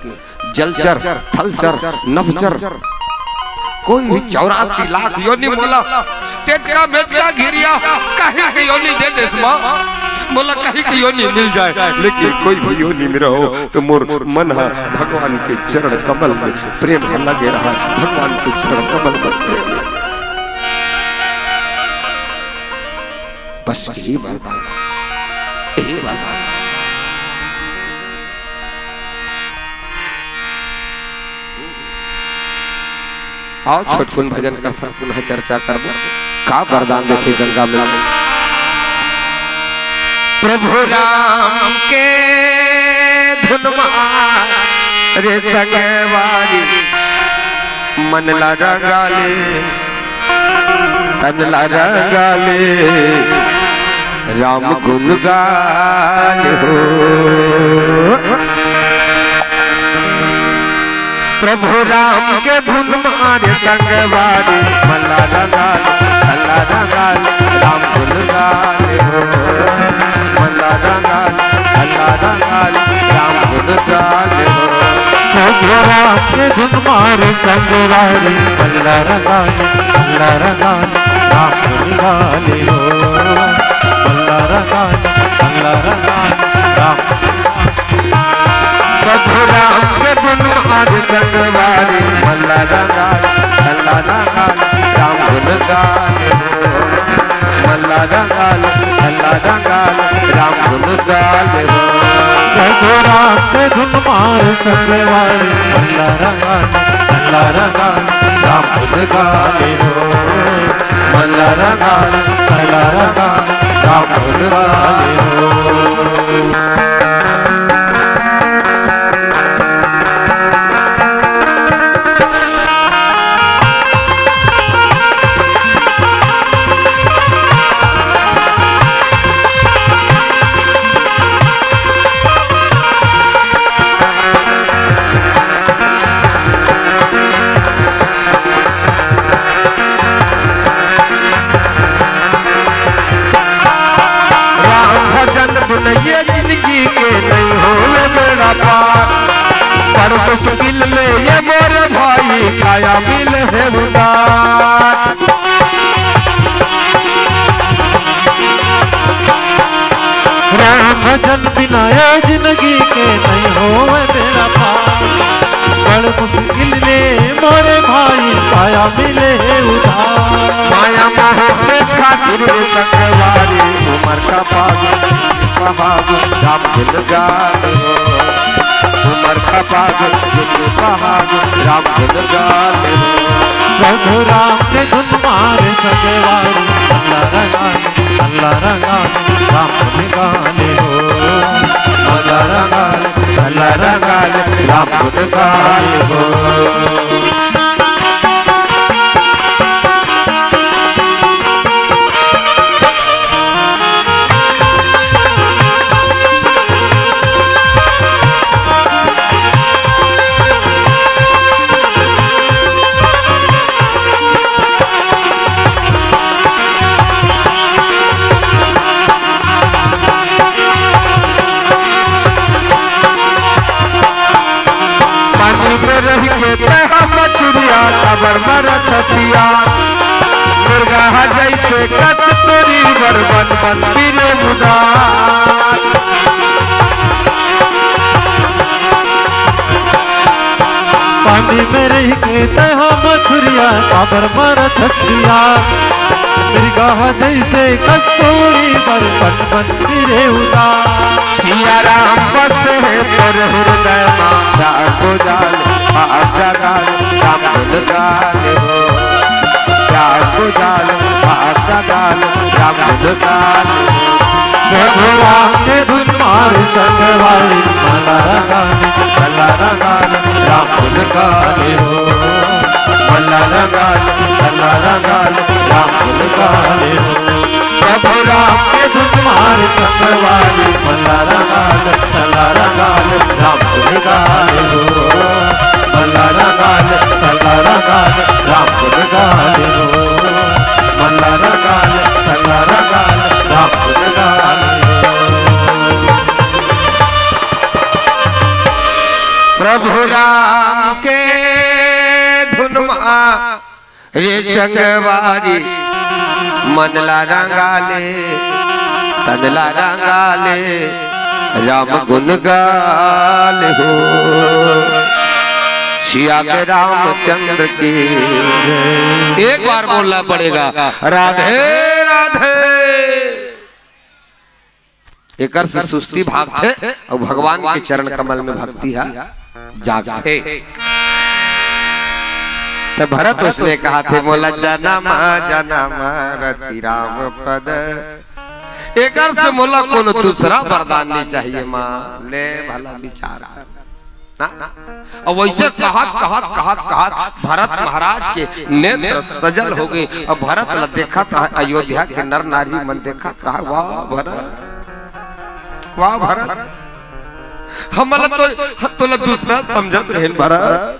जलचर, थलचर, नभचर, कोई भी चौरासी लाख योनि मोला टेटका मेटका घिरिया, कहीं के योनि दे देस माँ, मोला कहीं के योनि मिल जाए, लेकिन कोई भी योनि में रहो तो मोर मन हा भगवान के चरण कमल में प्रेम हा लगे रहा, भगवान के चरण कमल में प्रेम। बस यही वरदान, यही वरदान। आओ छोटकुन भजन करथन, पुनः चर्चा करबो। का वरदान देथे गंगा में? प्रभु राम के धुन मारे संगवारी, मन ला रंगा ले, तन ला रंगा ले, राम गुण गा ले हो। प्रभु राम के धुन मारे संगवारी, मन ला रंगा ले, तन ला रंगा ले, राम गुण गा ले हो। मन ला रंगा ले, तन ला रंगा ले, राम गुण गा ले हो। प्रभु राम के धुन मारे संगवारी, मन ला रंगा ले, मन ला रंगा ले, राम गुण गा ले हो। मन ला रंगा ले, मन ला रंगा ले, राम। प्रभु राम के धुन मारे संगवारी, मन ला रंगा ले, मन ला रंगा ले, राम गुण गा ले हो। मन ला रंगा ले, मन ला रंगा ले, राम गुण गा ले हो। राम के धुन मार संगवारी, मल्ला रंगाल, मल्ला रंगाल, राम धुन गाले हो। मल्ला रंगाल, मल्ला रंगाल, राम धुन गाले हो। राम भजन बिन ये जिंदगी के नहीं होवे बेड़ा पार। बड़ मुश्किल ले ये मोर भाई काया मिले हे उधार। राम भजन बिना ये जिंदगी के नहीं होवे बेड़ा पार। बड़ मुश्किल ले मोरे भाई काया मिले हे उधार। माया मोह के खातिर रे संगवारी, उमर का पाग, पहाग, राम गुन गान हो। उमर का पाग, पहाग, राम गुन गान हो। प्रभु राम के धुन मारे संगवारी, मल्ला रंगाल, मल्ला रंगाल, राम गुन गान हो। मल्ला रंगाल, मल्ला रंगाल, राम गुन गान हो। पानी में रह के तैहा मछुरिया, काबर मरत पिया। मुर्गा जैसे कस्तूरी बर बन बन फिरे उधार। पानी में रह के तैहा मछुरिया, काबर मरत पिया। मुर्गा जैसे कस्तूरी बर बन बन फिरे उधार। सिया राम बस हे तोर हृदय मा, जागो जाल, आग जगाल, राम गुन गाल हो। जागो जाल, आग जगाल, राम गुन गाल हो। प्रभु राम के धुन मार संगवारी, मल्ला रंगाल, मल्ला रंगाल, राम गुन गाल हो। मल्ला रंगाल, मल्ला रंगाल, राम गुन गाल हो। प्रभु राम के धुन मार संगवारी, मल्ला रंगाल, मल्ला रंगाल, राम गुन गाल हो। मल्ला रंगाल, मल्ला रंगाल, राम गुन गाल हो। मल्ला रंगाल, मल्ला रंगाल, राम गुन गाल हो। प्रभु राम के धुन मा रे संगवारी, मन ला रंगाले, तन ला रंगाले, राम गुन गाल हो। सिया के रामचंद्र की। एक बार बोलना पड़ेगा, राधे राधे। एकर से सुस्ती भागथे अउ भगवान के चरण कमल में भक्ति ह जागथे। त भरत उसने कहा थे, मोला जनम जनम रति राम पद, एकर से मोला कोनो दूसरा वरदान नहीं चाहिए माँ। ले भला विचार कर। ना? अउ वइसे कहत, कहत, कहत, कहत भरत महाराज के नेत्र सजल हो गे। अउ भरत ला देखत रहे अयोध्या के नर नारी मन, देखत रहे, वाह भरत, वाह भरत, हमला तो, तोला दूसरा समझत रहेन भरत।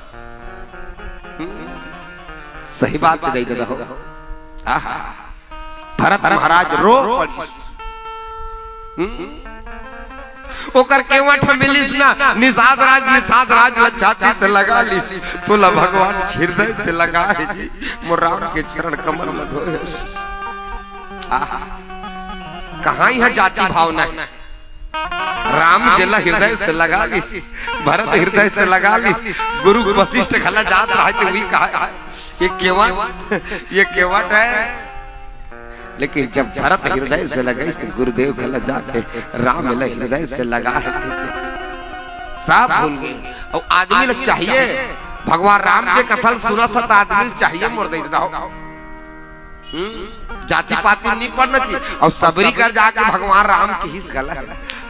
हम्म, सही बात कहि दे ददा हो। आहा। भरत महाराज रो पड़िस। हम्म? ओकर केवट ह मिलिस ना, निषाद राज, निषाद राज ला छाती से लगा लिस। तोला भगवान हृदय से लगा हे जी, मोर राम के चरण कमल ला धोएस। आहा, कहाँ इहाँ जाति भावना हे? राम जेला हृदय से लगा लिस, भरत हृदय से लगा लिस, गुरु वशिष्ठ घला जात रहे त उही कहा, ये केवट, ये केवट हे। लेकिन जब भरत हृदय से लगाइस त गुरुदेव घला जाके राम ला हृदय से लगा हे। सब भूल गे। अउ आदमी ल चाहिए, भगवान राम के कथा ल सुनत ह त आदमी ल चाहिए मोर दई ददा हो। हम्म, जाति पाति म नहीं पड़ना चाहिए। अउ सबरी कर जाके भगवान राम किहिस गा,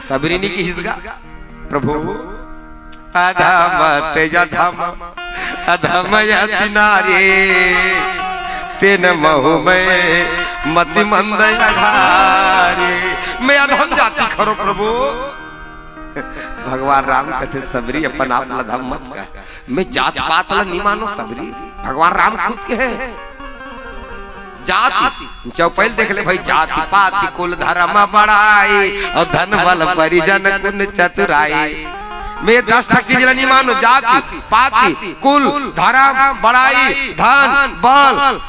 सबरी नहीं किहिस गा, प्रभु अधम तेज अधम, अधम अति नारी, तेन महु मैं मति मंद अघारी। मैं अधम जाति खरो प्रभु। भगवान राम कथे, "सबरी, अपन आप ल अधम मत कह, मैं जात पात ल नहीं मानो सबरी।" भगवान राम खुद कहे, जाति, चौपाई देख ले भाई, जाति पाति कुल धर्म बड़ाई, अउ धन बल परिजन गुण चतुराई। मैं दस ठक चीज ल नहीं मानो, जाति पाति कुल धर्म बड़ाई, धन बल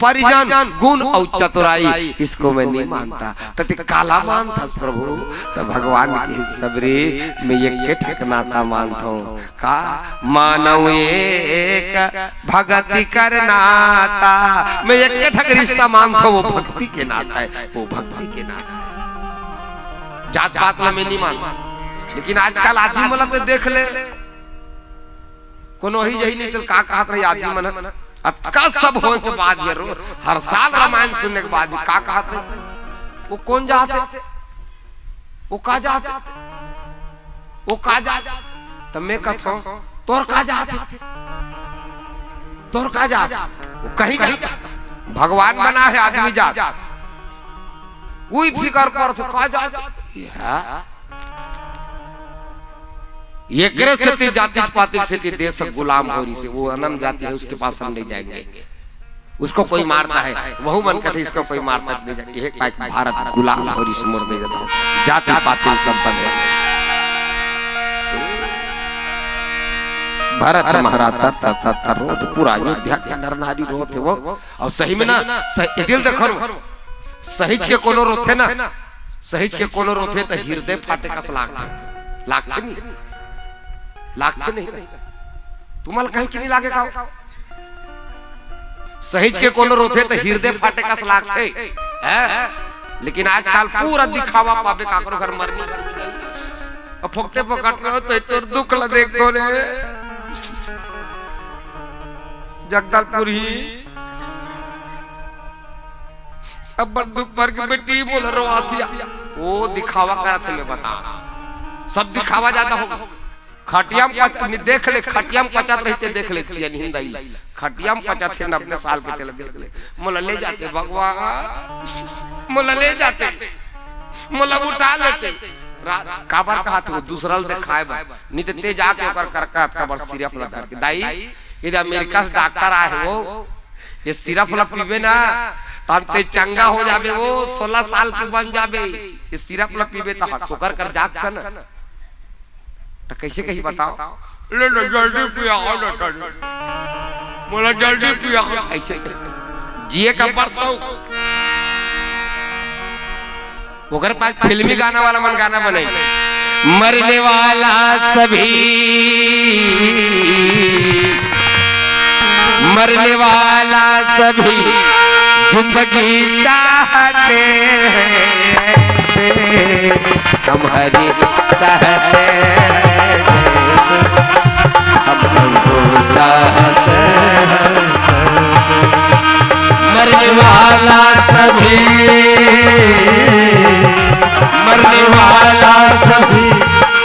परिजन गुण अउ चतुराई, इसको मैं नहीं मानता। त ते काला मानथस प्रभु? त भगवान कहे, "सबरी, मैं एके ठक नाता मानथों।" का? मानव एक भगति कर नाता। मैं एके ठक रिश्ता मानथों, वो भक्ति के नाता हे, वो भक्ति के नाता हे। जात पात ल मैं नहीं मानता, लेकिन आजकल आदमी मन ल तो देख ले, कोनो ही जही नहीं तो का कहत रही आदमी मन ह? अतका सब होय के बाद भी रो, हर साल रामायण सुनने के बाद भी का कहत रही? वो कौन जात हे? वो का जात हे? वो का जात हे? त मैं कहत हूँ, तोर का जात हे? तोर का जात हे? वो कहीं का भगवान बना हे आदमी जात। कोई फिकर कर तो का जात हे? ये एकरे सेती जाति पाति सेती देश गुलाम हो रही से, वो अनम जाति है, उसके पास हम नहीं जाएंगे। उसको कोई मारता है, वहू मन कथे, इसको कोई मारता नहीं जाए। ये का भारत गुलाम हो रही से मोर दई ददा हो, जाति पाति संपन्न है। भरत महाराज तर तर तर तर रोत, पूरा अयोध्या के नर नारी रोत हे वो। अउ सही में ना, सही, ये दिल देखो ना, सहिज के कोनो रोथे ना, सहिज के कोनो रोथे त हिरदे फाटे कस लागथे। लागथे नहीं? लागथे नहीं? तुमन ल कहीं च नहीं लागे का? सहिज के कोनो रोथे त हिरदे फाटे कस लागथे, हैं? लेकिन आजकल पूरा दिखावा पाबे, काकरो घर मरनी, अउ फोकटे फोकट रहो त तोर दुख ल देखथों रे। जगदलपुर ही अब्बड़ दुख भर के बेटी मोला रोवाथे। वो दिखावा करत हे, मैं बता। सब दिखावा जादा हो। खटिया म पच-, नहीं देख ले, खटिया म पचत रहिथे, देख ले, सियान हिंदाई ला। खटिया म पचत हे नब्बे साल के, तेला देख ले। मोला ले जाते भगवान, मोला ले जाते, मोला उठा लेते। रा-, काबर कहत हे वो दूसरा ल देखाए बर, नहीं ते, ते जाके ओकर करकत काबर सिरप ला धर के, दाई, इधर अमेरिका से डॉक्टर आए हे वो, ये सिरप ला पीबे ना, त ते चंगा हो जाबे, वो सोलह साल के बन जाबे। ये सिरप ला पीबे त ओकर कर जात का ना। त कैसे कही बताओ? ले ना, जल्दी पियाओ ना तनी। मोला जल्दी पियाओ। ऐसे जिए का परसों। ओकर पास फिल्मी गाना वाला मन गाना बनाई। मरने वाला सभी, मरने वाला सभी जिंदगी चाहते हैं, हम हरी चाहते हैं, हम तुमको चाहते हैं। मरने वाला सभी, मरने वाला सभी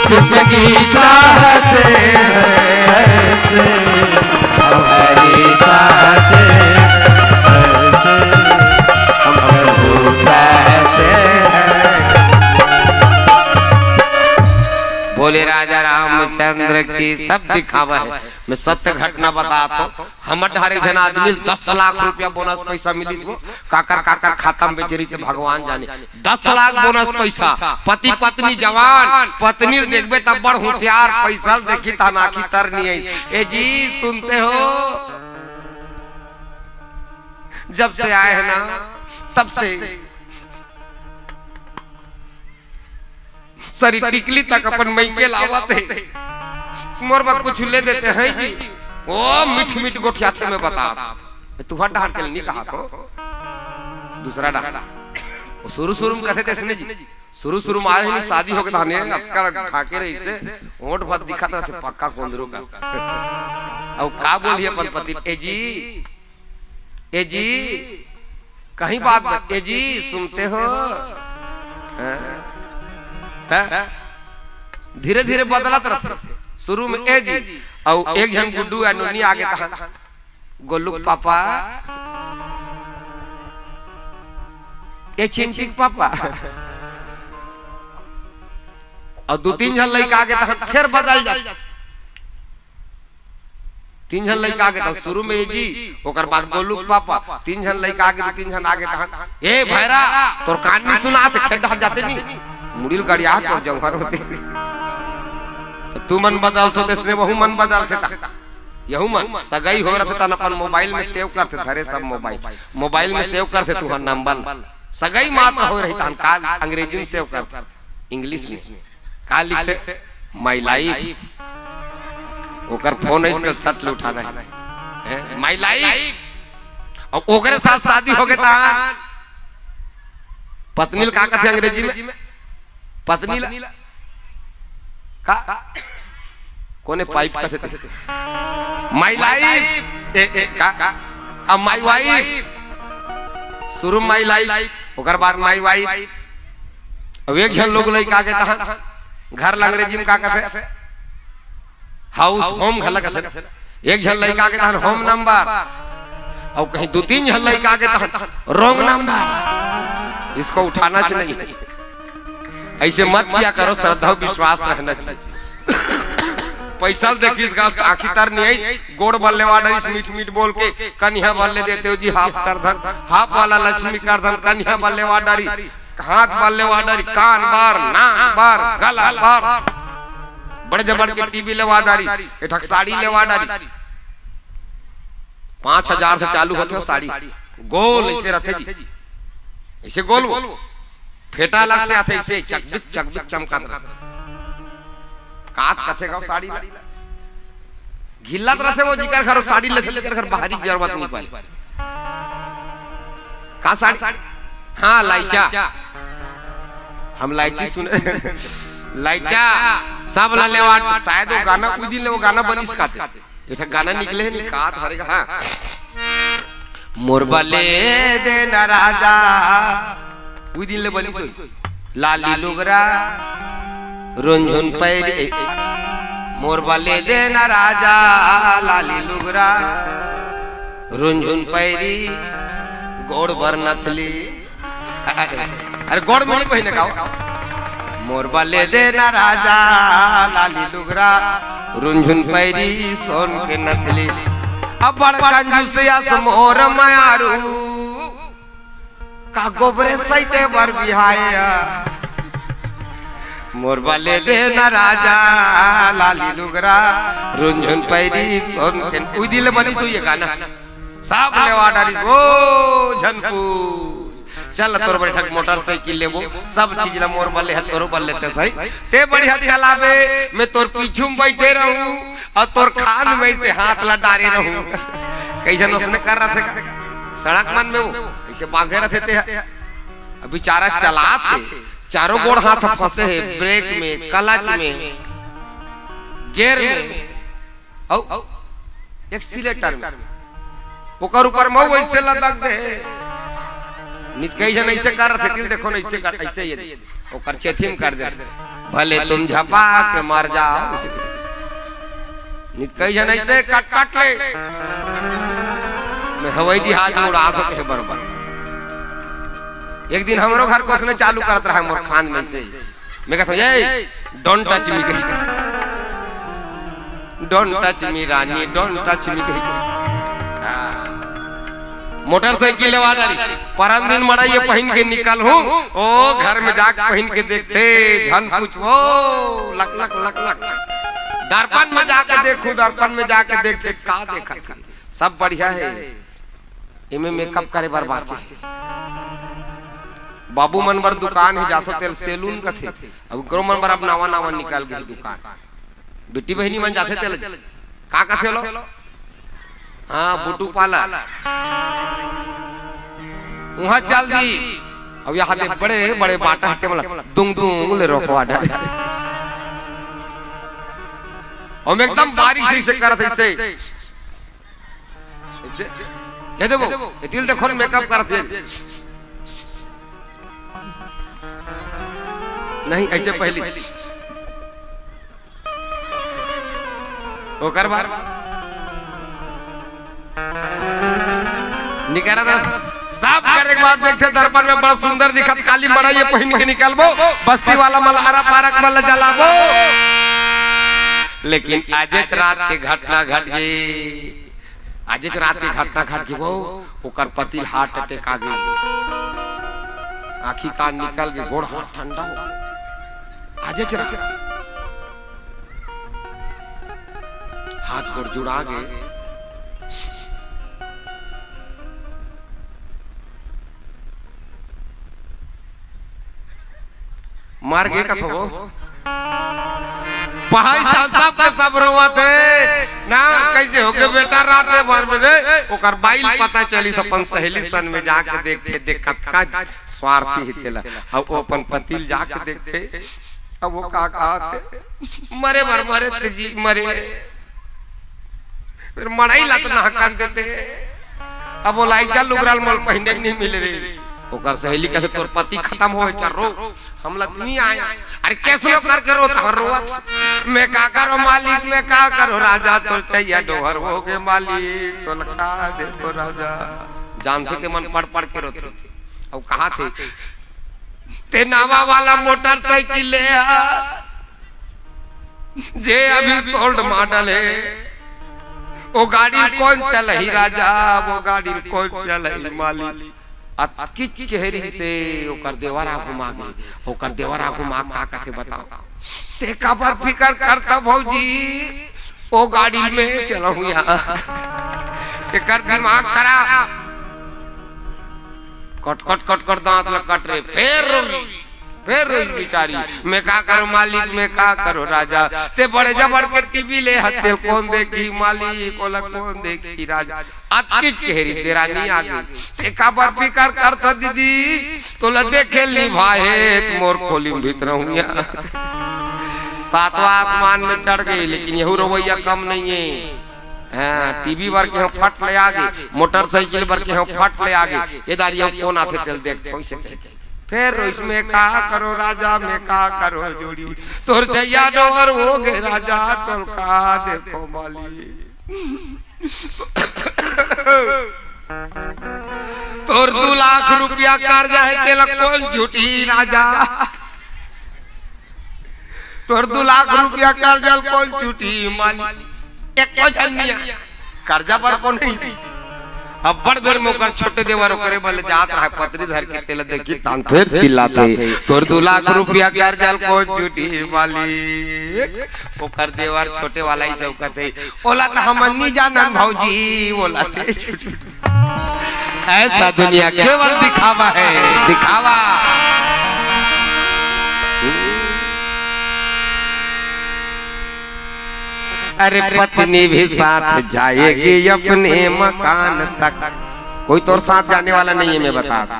जिंदगी चाहते हैं, हमारी चाहते हैं, हम प्रभु चाहते हैं। बोले राजा रामचंद्र की। सब दिखावा है, मैं सत्य घटना बताता हूँ। हमर डहर एक झन आदमी ल दस लाख रुपया बोनस पैसा मिलिस वो, काकर काकर खाता म बेच रही थे भगवान जाने। दस लाख बोनस पैसा, पति पत्नी जवान, पत्नी ल देखबे त बड़ होशियार, पैसा ल देखी त आँखी तर नहीं आई। ए जी, सुनते हो? जब से आए हैं ना, तब से सरी टिकली तक अपन मइके लावत हे। मोर बर कुछ ले देते हैं जी। ओ मीठ मीठ गोठियाथे, मैं बता। मैं तुहर डहर के नहीं कहा तो, दूसरा डहर। वो शुरू शुरू में कथे थे सुने जी, शुरू शुरू मारे ही शादी होके धाने अतका ढाके रहिसे, ओंठ भर दिखत रहिथे पक्का कोंदरू का। अब का बोलही अपन पति, ए जी, ए जी, कहीं बात बा, ए जी सुनते हो? हाँ? त धीरे धीरे बदलत रहिथे। शुरू में ए जी, अउ एक झन गुड्डू या नोनी आगे तहां, गोलू के पापा, ए चिंटी के पापा, अउ दू तीन झन लइका आगे तहां फेर बदल जाथे। तीन झन लइका आगे तहां, शुरू में ए जी, ओकर बाद गोलू के पापा, तीन झन लइका आगे, दू तीन झन आगे तहां, ए भैरा, तोर कान नहीं सुनात, खेत डहर जाते नहीं, मुड़ी ल गड़िया तोर जौहर होते। त तुमन बदलथो तइसने वहू मन बदलथे। त यहू मन सगई होय रहिथे तहां अपन मोबाइल में सेव करथे, धरे सब मोबाइल, मोबाइल में सेव करथे तुंहर नंबर ल। सगई मात्र होय रही तहां काल अंग्रेजी में सेव करथे, इंग्लिश में का लिखथे? My life. ओकर फोन है, इसके सट ले उठाना है। हैं? My life. अब ओकरे साथ शादी होगे तहां पत्नी ल का कथे अंग्रेजी में? पत्नी ल का? कोने पाइप कथे ते? My life. ए, ए, का? अब माई वाइफ। शुरू माई लाइफ, ओकर बाद माई वाइफ। अब एक झन लोग लइका आगे तहां, घर ल अंग्रेजी में का कथे? हाउस, होम घला कथे। एक झन लइका आगे तहां होम नंबर, अउ कहीं दू तीन झन लइका आगे तहां रॉन्ग नंबर। इसको उठाना च नहीं। ऐसे मत किया करो, श्रद्धा अउ विश्वास रहना चाहिए। पैसा ल देखिस गा, आंखी तर नहीं आई, गोड़ बल्ले वाला इस मीठ मीठ बोल के, कनिहा बल्ले देते हो जी, हाफ कर धन, हाफ वाला लक्ष्मी कर धन, कनिहा बल्ले वाला डारी, हाथ बल्ले वाला डारी, कान बार, नाक बार, गला बार, बड़े जबर के टीवी लेवा डारी, एठक साड़ी लेवा डारी। पांच हजार से चालू होथे हो साड़ी, गोल ऐसे रथे जी, ऐसे गोल वो, फेटा अलग से आथे, ऐसे चकबिक चकबिक चमकात रथे। कात कथे गाँव साड़ी ला। घिल्लत रथे वो, जिकर घर साड़ी लेथे, तेकर घर बाहरी जरूरत नहीं पड़े। का साड़ी? हाँ, लाइचा। हम लाइची सुने। लाइचा, सब ला लेवा। शायद वो गाना, उही दिन ले वो गाना बनिस काते। एक ठा गाना निकले हे, निकात हरे का, हाँ। मोर बले दे ना राजा, उही दिन ले बनिस होही। लाली लुगरा, रुनझुन पैरी, मोर बले दे ना राजा, लाली लुगरा, रुनझुन पैरी, गोड़ बर नथली। अरे, अरे, गोड़ में नहीं पहिने का हो? मोर बले दे ना राजा, लाली लुगरा, रुनझुन पैरी, सोन के नथली। अब बड़ कंजूस यस मोर मयारू, का गोबरे सैते बर बिहाया। मोर बले दे ना राजा, लाली लुगरा, रुनझुन पैरी, सोन के। उही दिन ले बनिस होही ये गाना। सब लेवा डारिस, ओ झनकू। चल तोर बर एक ठक मोटरसाइकिल लेबो, सब चीज ला मोर बर ले, तोरो बर लेते सही। ते बढ़िया चलाबे, मैं तोर पीछू में बैठे रहूं अउ तोर खान में से हाथ ला डारे रहूं। कइसन ओसने कर रथे का? सड़क मन में वो कइसे बांधे रथे ते ह। अब बेचारा चलात हे, चारों गोड़ हाथ फंसे हे, ब्रेक में, क्लच में, गियर में, अउ एक्सीलेटर में। ओकर ऊपर मऊ ऐसे लदक दे। नित कई झन ऐसे कर रथे, तिल देखो ना, ऐसे कर, ऐसे ये ओकर चेथी में कर दे। भले तुम झपा के मर जाओ। नित कई झन ऐसे कट कट ले। मैं हवाई जहाज में उड़ा सकते हैं बरोबर। एक दिन हमरो घर के ओसने चालू करत रहा मोर खान में से। मैं कहता हूँ, "ए, don't touch me," कही। "Don't touch me, Rani, don't touch me," कही। हाँ। मोटरसाइकिल लेवा डारी, परन दिन मड़ई ये पहिन के निकल हूँ, ओ घर में जाके पहिन के देखते, झन पूछ, ओ लक लक लक लक। दर्पण में जाके देखूं, दर्पण में जाके देखते, का देखत हे? सब बढ़िया हे, एमे मेकअप करे बर बांचे हे। बाबू मन बर दुकान हे, जाथो तेला सैलून कथे। अब ओकरो मन बर अब नवा नवा निकल गे हे दुकान। बेटी बहिनी मन जाथे तेला, का कथे लो? हाँ, ब्यूटी पार्लर। उहाँ चल दी। अब यहाँ दे बड़े बड़े बाटा हे, तेमला दुंग दुंग ले रोकवा डारे। हम एकदम बारीक से इसे करत हे, इसे। इसे, ये देखो, ये दिल देखो, मेकअप करत हे। नहीं, ऐसे पहली। ओकर बाद निकाला था। साफ करे के बाद देखथे दर्पण में बड़ा सुंदर दिखत, काली मड़ई ये पहिन के निकलबो, बस्ती वाला मन ल आरा पारक मन ल जलाबो। लेकिन आजेच रात के घटना घट गे। आजेच रात के घटना घट गे वो, ओकर पति ल heart attack आ गे, आँखी कान निकल गे, गोड़ हाथ ठंडा हो गे। आजेच रात हाथ गोड़ जुड़ा गे। मर गे कथो। पहाई साल सब के सब रोवत हे ना, कैसे हो गे बेटा, राते भर में रे। ओकर बाई ल पता चलिस, अपन सहेली सन में जाके देखथे, देख कतका स्वार्थी हे तेला। अब वो अपन पति ल जाके देखथे, अब वो का कहत हे, मरे बर मरे ते जी मरे, फेर मड़ई ला त नहकन देते। अब वो लाइका लुगरा ल मोल पहिने के नहीं मिले रे। ओकर सहेली कथे, "तोर पति खतम होए चल रो, हमला त नहीं आए।" अरे, कैसे लो करके रो, तोहर रोवत। "मैं का करो मालिक, मैं का करो राजा, तोर चैया डोहर हो गे मालिक, तोला का देखो राजा।" जानथे ते मन पढ़ पढ़ के रोथे। अब कहा थे, "ते नवा वाला मोटरसाइकिल ले आ, जे अभी सोल्ड मॉडल हे, वो गाड़ी ल कोन चलही राजा, वो गाड़ी ल कोन चलही मालिक।" अतकिच के रिहिसे ओकर देवर आगू म आगे, ओकर देवर आगू म आगे का कथे बताओ। "ते काबर फिकर करता भौजी, वो गाड़ी में चलहूँ यहाँ, एकर दिमाग खराब।" कट कट कट कट दांत ल कट रे, फेर रोई, फेर रोई बिचारी। "मैं का करो मालिक, मैं का करो राजा, ते बड़े जबर के टीवी ले हस, ते ल कोन देखी मालिक, ओला कोन देखी राजा।" अतकिच के रिहिसे देरानी आगे, "ते काबर फिकर करता दीदी, तोला देखे ल नहीं भाए, मोर खोली में भीतरहूँ यहाँ।" सातवां आसमान में चढ़ गे, लेकिन यहू रोवइया कम नहीं हे। हाँ, टीवी बर के हम फट ले आगे, मोटरसाइकिल बर के हम फट ले आगे, ये दारी हम कोन आथे तेल देखथों इसे कह के। फेर रोइस, "मैं का करो राजा, मैं का करो जोड़ी, तोर चैया डोहर हो गे राजा, तोर का देखो मालिक। तोर दू लाख रुपया कर्जा हे, तेला कोन छूटही राजा, तोर दू लाख रुपया कर्जा ल कोन छूटही मालिक, एको झन नइ आय, कर्जा बर कोन नइ जी।" अब्बड़ बेर में ओकर छोटे देवर ओकरे बले जात रहय, पतरी धर के तेला देखी, तान फेर चिल्लाथे, "तोर दू लाख रुपया कर्जा ल कोन छूटही मालिक।" ओकर देवर छोटे वाला ही सब कथे, "ओला त हमन नइ जानन भौजी, ओला ते छूटही।" ऐसा दुनिया केवल दिखावा है, दिखावा। अरे पत्नी भी साथ जाएगी अपने मकान तक। कोई तोर साथ जाने वाला नहीं है, मैं बता दूं।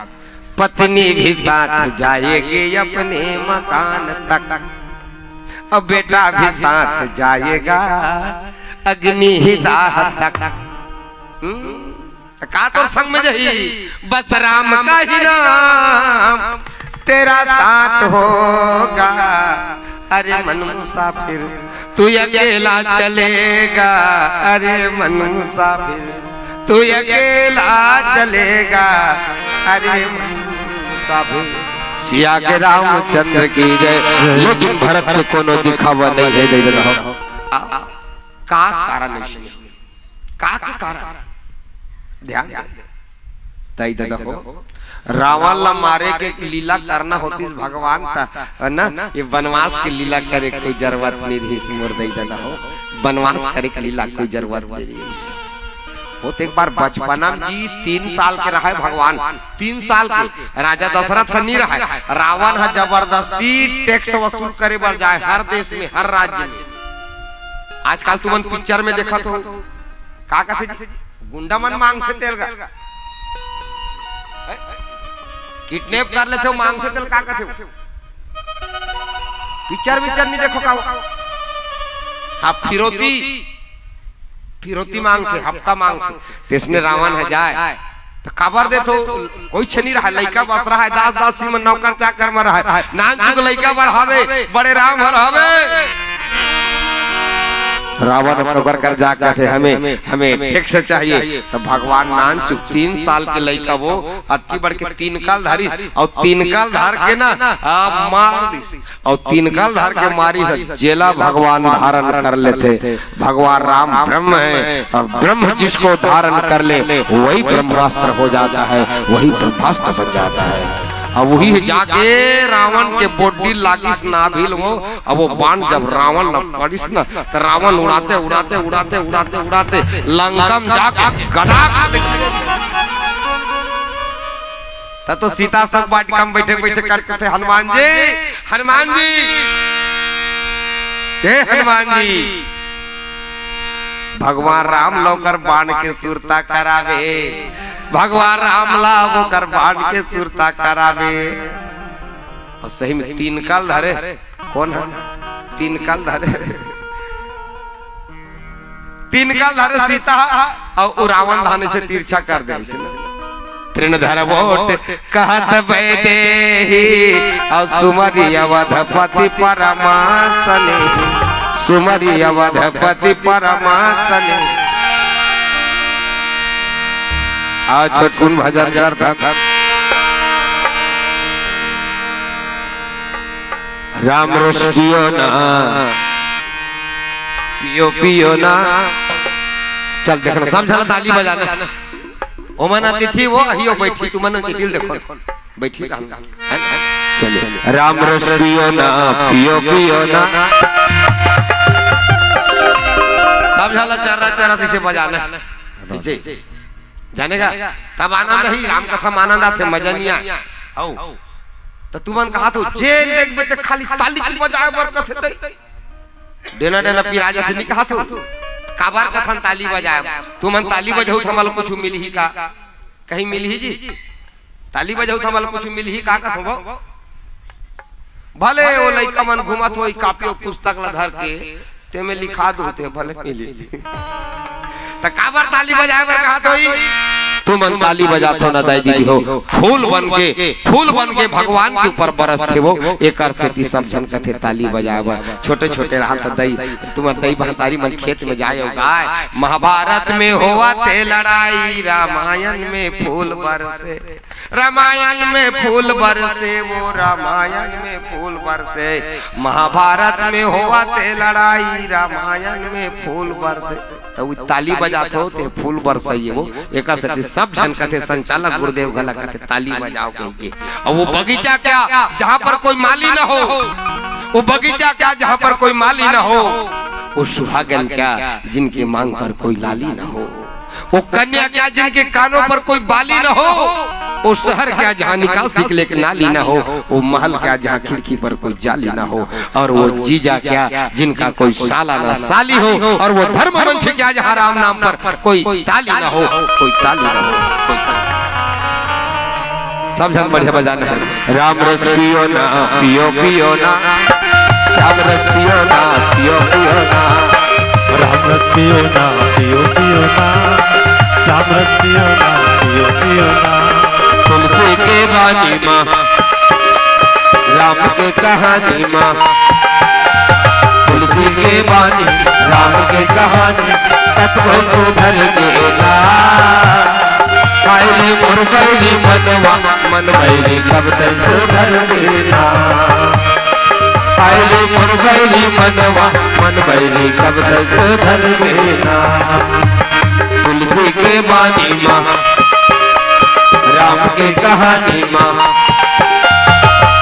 पत्नी भी साथ जाएगी अपने मकान तक, अब बेटा भी साथ जाएगा अग्नि ही दाह तक। हम्म? त का तोर संग में जाही? बस राम का ही नाम तेरा साथ होगा। अरे मन मुसाफिर, तू अकेला चलेगा। अरे मन मुसाफिर, तू अकेला चलेगा। अरे मन मुसाफिर। सिया के रामचंद्र की जय। लेकिन भरत के कोनो दिखावा नहीं है, दे दे रहो। आ, का कारण है इसमें? का के कारण? ध्यान दे। तई दे दे हो। रावण ला मारे के लीला करना होतिस भगवान ता, है ना? ये वनवास के लीला करे कोई जरूरत नहीं रहिस, मोर दई दे दे हो। वनवास करे के लीला कोई जरूरत नहीं रहिस। वो तो एक बार बचपना में जी, तीन साल के रहय भगवान, तीन साल के। राजा दशरथ ह नहीं रहय, रावण ह जबरदस्ती टैक्स वसूल करे बर जाय हर देश में, हर राज्य में। आजकल तुमन पिक्चर में देखत हो, का कथे जी? गुंडा मन मांगथे तेल गा। किडनैप कर लेथे, मांगथे, तेला का कथे? पिक्चर विक्चर नहीं देखो का? हाँ, फिरौती, फिरौती मांगथे, हफ्ता मांगथे। तइसने रावण ह जाय, त काबर देथो? कोई छनी रहा, लइका बस रहा है, दास दासी मन नौकर चाकर मन रहा है। नानचुक लइका बर हवे, बड़े राम हर हवे। रावण नौकर कर जा कथे, "हमें, हमें ठीक से चाहिए।" त भगवान नानचुक तीन साल के लइका वो अतकी बड़ के तीनकल धरिस, अउ तीनकल धर के ना, आ, मार दिस। अउ तीनकल धर के मारिस, जेला भगवान धारण कर लेथे। भगवान राम ब्रह्म है, और ब्रह्म जिसको धारण कर ले, वही ब्रह्मास्त्र हो जाता है, वही ब्रह्मास्त्र बन जाता है। अब वही है जाके रावण के body लागिस नाभिल वो, अब वो बाण जब रावण ल पड़िस ना, त रावण उड़ाते, उड़ाते, उड़ाते, उड़ाते, उड़ाते लंका म जाके गदा। त तो सीता सब वाटिका म बैठे बैठे करके थे, "हनुमान जी, हनुमान जी, हे हनुमान जी, भगवान राम ल ओकर बाण के सुरता करावे, भगवान राम ला ओकर बाण के सुरता करावे।" अउ सही में तीनकल धरे, कोन ह? तीनकल धरे, तीनकल धरे सीता, अउ रावण धाने से तिरछा कर दे। तृण धर वोट कहत वैदेही, अउ सुमरि अवधपति परमासने, सुमरि अवधपति परमासने। आ छोटकुन भजन करथन। राम रस पियो ना, पियो पियो ना। चल देखना, सब झन ताली बजाना। ओमन अतिथि वो अहियो बैठी, तुमन के दिल देखो, बैठी रहना। चलिए, राम रस पियो ना, पियो पियो ना। सब झन चर्रा चर्रा से बजाना। ऐसे जाने का? तब आनंद ही, राम कथा में आनंद आथे, मजा नहीं आए। हौ। त तुमन कहा तो जे देखबे ते खाली ताली बजाए बर कथे तई। डेना डेना पिरा जाथे नहीं कहा तो। काबर कथन ताली बजाए? तुमन ताली बजाहू त हमला कुछ मिलही का? कहीं मिलही जी? ताली बजाहू त हमला कुछ मिलही का कथो वो? भले वो लइका मन घूमत होई कापी अउ पुस्तक ला धर के, तेमे लिखा दो ते भले मिली। त काबर ताली बजाए बर कहा तो ही? तुमन ताली बजाथो ना दाई दीदी हो, फूल बन के, फूल बन के भगवान के ऊपर बरसथे वो, एकर सेती सब झन कथे ताली बजाए बर। छोटे छोटे रहन त दई, तुमन दई महतारी मन खेत में जाए अउ गाय, महाभारत में होवत हे लड़ाई, रामायण में फूल बरसे। रामायण में फूल बरसे, वो रामायण में फूल बरसे, महाभारत में होवत हे लड़ाई, रामायण में फूल बरसे। त उ ताली बजाथो ते फूल बरसइए वो। एकर सेती सब झन कथे, संचालक गुरुदेव घला कथे, "ताली बजाओ" कहिके। अउ वो बगीचा क्या, जहाँ पर कोई माली न हो, वो बगीचा क्या, जहाँ पर कोई माली न हो, वो सुहागन क्या, जिनके मांग पर कोई लाली न हो। वो कन्या क्या जिनके कानों पर कोई बाली न हो, वो शहर क्या जहाँ निकासी के लिए एक नाली न हो, वो महल क्या जहाँ खिड़की पर कोई जाली न हो, और वो जीजा क्या जिनका कोई साला ना साली हो, और वो धर्म मंच क्या जहाँ राम नाम पर कोई ताली न हो, कोई ताली न हो, कोई ताली। सब झन बढ़िया बजाना है। राम रस पियो ना, पियो पियो ना, श्याम रस पियो ना, पियो पियो ना। राम रस पियो ना, पियो पियो ना, श्याम रस पियो ना, पियो पियो ना। तुलसी के बानी मा, राम के कहानी मा, तुलसी के बानी, राम के कहानी, तत्व सुधर गेला। आइले मोर बैरी मनवा, मन बैरी कब तक सुधर गेला। आइले मोर बैरी मनवा, मन बैरी कब तक सुधर गेला। तुलसी के बानी मा, राम के कहानी मा,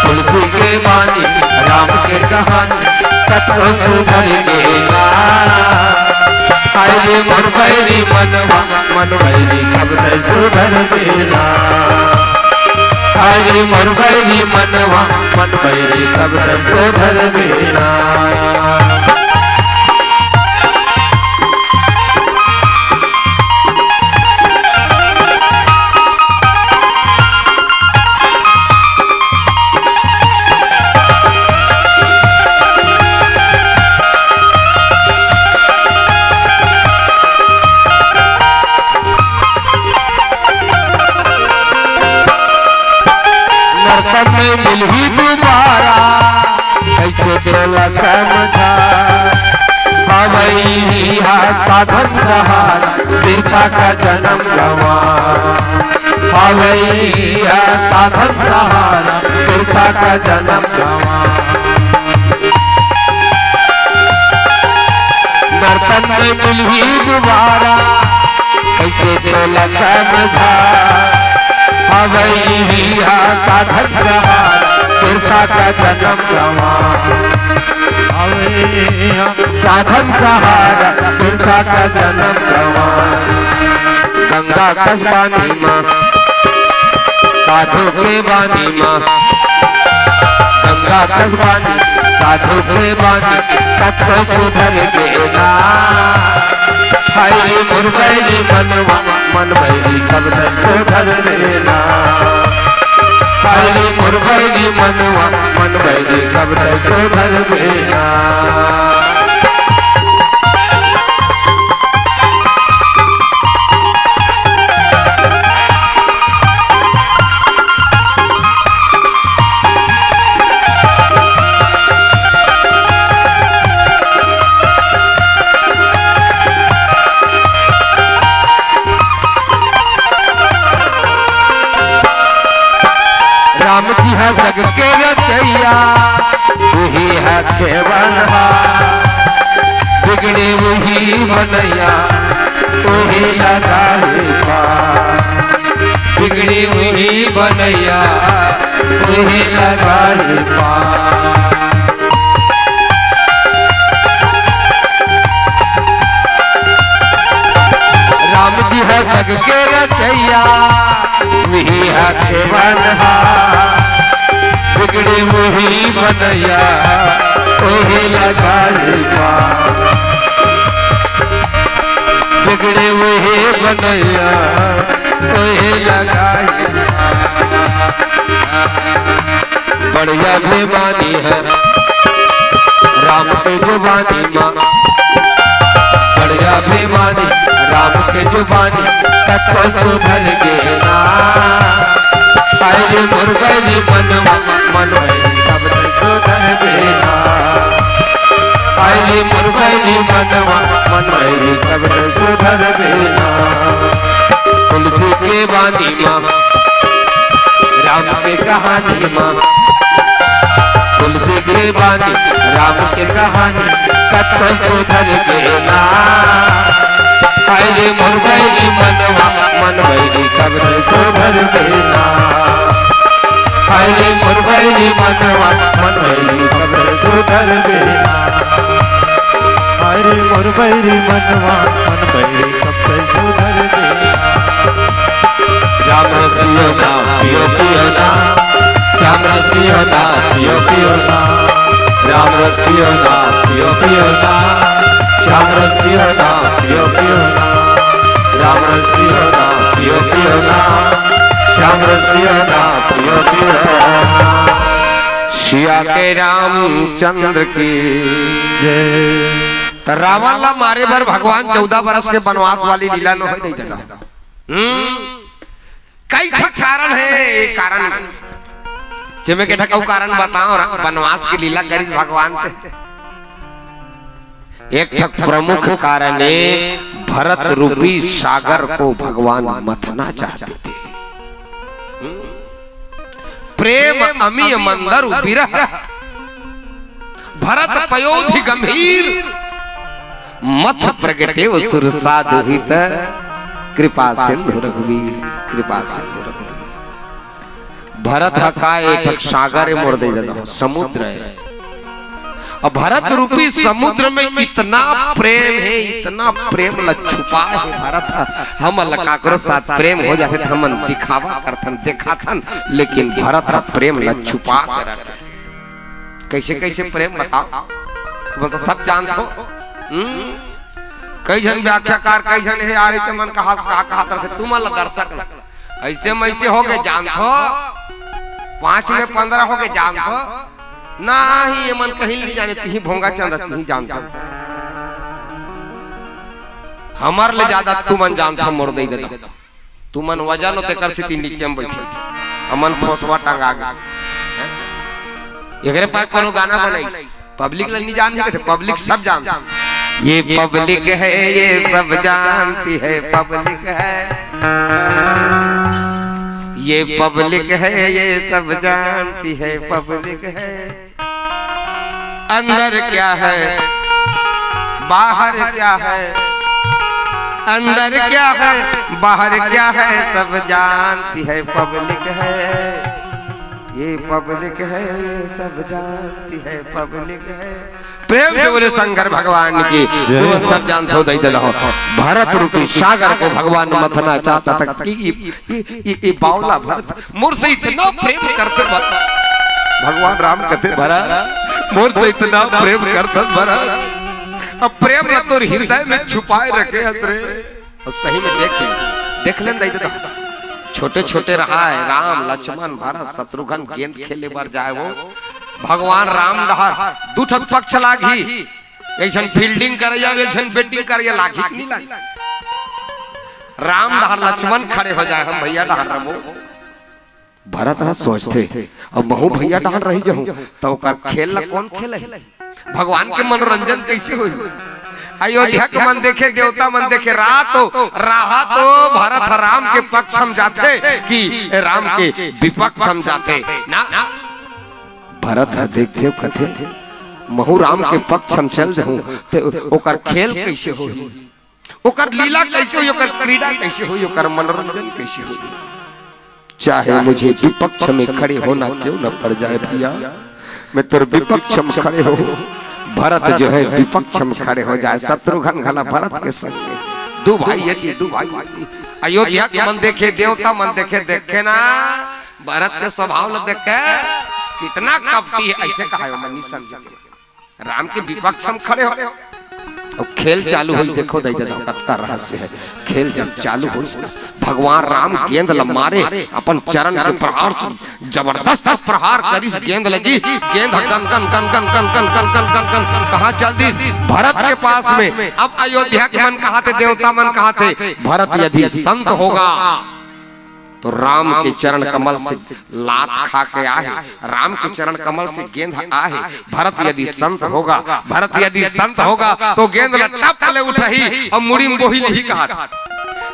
तुलसी के बानी, राम के कहानी, तत्व सुधर गेला। आइले मोर बैरी मनवा, मन बैरी कब तक सुधर गेला। आइले मोर बैरी मनवा, मन बैरी कब तक सुधर गेला। तोला समझा, हवई हा साधन सहारा, बिरथा का जनम गंवा। हवई हा साधन सहारा, बिरथा का जनम गंवा। नरतन में मिलही दोबारा, कइसे तोला समझा, हवई हा साधन सहारा, बिरथा का जनम गंवा। हवई हा साधन सहारा, बिरथा का जनम गंवा। गंगा कस पानी मा, साधु के बानी मा, गंगा कस बानी, साधु के बानी, तब तो सुधर गे ना। हाय रे मोर बैरी मनवा, मन बैरी कब तक सुधर गे ना। हाय रे मोर बैरी मनवा, मन बैरी कब तक सुधर गे ना। राम जी ह जग के रचइया, उही ह खेवनहा। बिगड़े उही बनइया, उही लगाही पार। बिगड़े उही बनइया, उही लगाही पार। राम जी ह जग के रचइया, उही ह खेवनहा। बिगड़े उही बनइया, उही लगाही पार। बिगड़े उही बनइया, उही लगाही पार। बढ़िया बेमानी ह राम के जुबानी मा, बढ़िया बेमानी राम के जुबानी, तब तो सुधर गे ना। हाय रे मोर बैरी मनवा, मन बैरी कब तक सुधर गे ना। हाय रे मोर बैरी मनवा, मन बैरी कब तक सुधर गे ना। तुलसी के बानी मा, राम के कहानी मा, तुलसी के बानी, राम के कहानी, कतको सुधर गे ना। हाय रे मोर बैरी मनवा, मन बैरी कब तक सुधर गे ना। हाय रे मोर बैरी मनवा, मन बैरी कब तक सुधर गे ना। हाय रे मोर बैरी मनवा, मन बैरी कब तक सुधर गे ना। राम रस पियो ना, पियो पियो ना, श्याम रस पियो ना, पियो पियो ना। राम रस पियो ना, पियो पियो ना, श्याम रस पियो ना, पियो पियो ना। राम रस पियो ना, पियो पियो ना, श्याम रस पियो ना, पियो पियो ना। सिया के रामचंद्र की जय। त रावण ला मारे बर भगवान चौदह बरस के बनवास वाली लीला नोहे दे देना। हम्म, कई ठक कारण हे, ये कारण, जेमे के ठक अउ कारण बताओ, रा-, बनवास की लीला करिस भगवान के। एक ठक प्रमुख कारण हे, भरत रूपी सागर को भगवान मथना चाहते थे। हम्म? प्रेम अमिय मंदरु बिरह, भरत पयोधि गंभीर, मथ प्रगटेव सुरसा दुहित, कृपा सिंधु रघुवीर, कृपा सिंधु रघुवीर। भरत ह का एक ठक सागर हे मोर दे ददा, समुद्र हे। अब भरत रूपी समुद्र में इतना प्रेम हे, इतना प्रेम ला छुपा हे भरत ह। हमन ला काकरो साथ प्रेम हो जाथे त हमन दिखावा करथन, देखाथन, लेकिन भरत ह प्रेम ला छुपा के रखे। कइसे कइसे प्रेम बताओ, तुमन तो सब जानथो। हम्म? कई झन व्याख्याकार, कई झन हे यार, ते मन कहा, का कहा तरह से तुमन ला दर्शक ला। अइसे मइसे हो गे जानथो, पाँच में पंद्रह हो गे जानथो। नाही, ये मन कहीं नहीं जाने, तिही भोंगा चंद, तिही जानथो। हमर ले ज्यादा तुमन जानथो, मोर दे ददा। तुमन वजन हो तेकर सेती नीचे में बइठे। हमन फोसवा टंगा गे। हैं? एकरे पास कोनो गाना बनाइस। पब्लिक ल नहीं जानती, कहते पब्लिक सब जानती। ये पब्लिक है, ये सब जानती है, पब्लिक है। ये पब्लिक है, ये सब जानती है, पब्लिक है। अंदर क्या है, बाहर क्या है, अंदर क्या है, बाहर क्या है, सब जानती है, पब्लिक है। ये पब्लिक है, सब जानती है, पब्लिक है। प्रेम से बोले शंकर भगवान की। तुम सब जानते हो, दई दे हो। भरत रूपी सागर को भगवान मथना चाहता था कि ये, ये, ये, ये बावला भरत मोर से इतना प्रेम करते भरत। भगवान राम कहते, भरत, मोर से इतना प्रेम करते भरत, अब प्रेम ला तोर हृदय में छुपाए रखे हस रे। और सही में देख ले, देख लेन दई दे। छोटे छोटे रहा है राम, लक्ष्मण, भरत, शत्रुघ्न, गेंद खेले बर जाए वो। भगवान राम डहर दू ठन पक्ष लागही, एक झन फील्डिंग करैया, एक झन बैटिंग करैया, लागही कि नहीं लागही? राम डहर लक्ष्मण खड़े हो जाए, हम भैया डहर रमो। भरत ह सोचथे, अब महू भैया डहर रही जहूं, त ओकर खेल ला कौन खेलही? भगवान के मनोरंजन कैसे होही? अयोध्या के मन देखे, देवता मन देखे, राह तो, राह तो भरत ह राम के पक्ष म जाथे कि राम के विपक्ष म जाथे ना? भरत ह देखथे, कथे, महू राम के पक्ष म चल जहूं, ते ओकर खेल कैसे होही? ओकर लीला कैसे होही, ओकर क्रीड़ा कैसे होही, ओकर मनोरंजन कैसे होही? चाहे मुझे विपक्ष में खड़े होना क्यों न पड़ जाए भैया, मैं तेरे विपक्ष में खड़े हो। भरत जो है विपक्ष में खड़े हो जाए, शत्रुघ्न घला भरत के संग में, दू भाई यदि, दू भाई यदि। अयोध्या के मन देखे, देवता मन देखे, देखे ना, भरत के स्वभाव ल देखे, कितना कपटी है, ऐसे कहा है, मैं नहीं समझ गया। राम के विपक्ष म खड़े हो। अब खेल चालू होइस, देखो दई दे, कतका रहस्य है। खेल जब चालू होइस ना, भगवान राम गेंद ल मारे, अपन चरण के प्रहार से जबरदस्त प्रहार करिस, गेंद लगी, गेंद ह gun gun gun gun gun gun gun gun gun gun कहाँ चल दिस? भरत के पास में। अब अयोध्या के मन कहाथे, देवता मन कहाथे, भरत यदि संत होगा तो राम के चरण कमल से लात खा के आहे, राम के चरण कमल से गेंद आहे, भरत यदि संत होगा, भरत यदि संत होगा तो गेंद ला टप ले उठही अउ मुड़ी म बोही लिही कहा।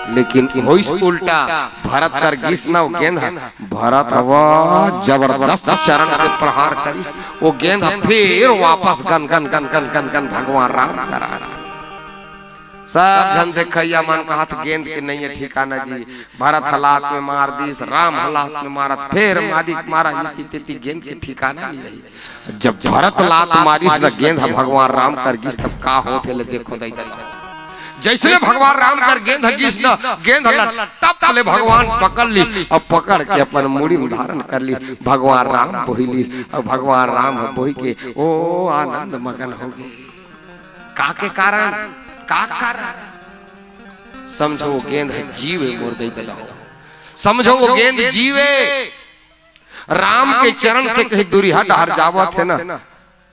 लेकिन होइस उल्टा, भरत कर गिस न वो गेंद ह, भरत हवा जबरदस्त चरण के प्रहार करिस, वो गेंद ह फिर वापस gun gun gun gun gun gun भगवान राम करा। सब झन देखइया मन कहत, गेंद के नइये ठिकाना जी, भरत ह लात में मार दिस, राम ह लात में मारत, फेर मारी मारा, इति तेती गेंद के ठिकाना नइ रही। जब भरत लात मारिस न गेंद ह भगवान राम कर गिस, तब का होथे ले देखो दई दला। जइसने भगवान राम कर गेंद ह गिस न, गेंद ह टप ले भगवान पकड़ लिस अउ पकड़ के अपन मुड़ी में धारण कर लिस। भगवान राम बोही लिस अउ भगवान राम ह बोही के ओ आनंद मगन हो गे। का के कारण? का कारण? समझो वो गेंद ह जीव ए मोर दई ददा हो। समझो वो गेंद जीव ए। राम के चरण से कहीं दुरिहा डहर जावत हे ना,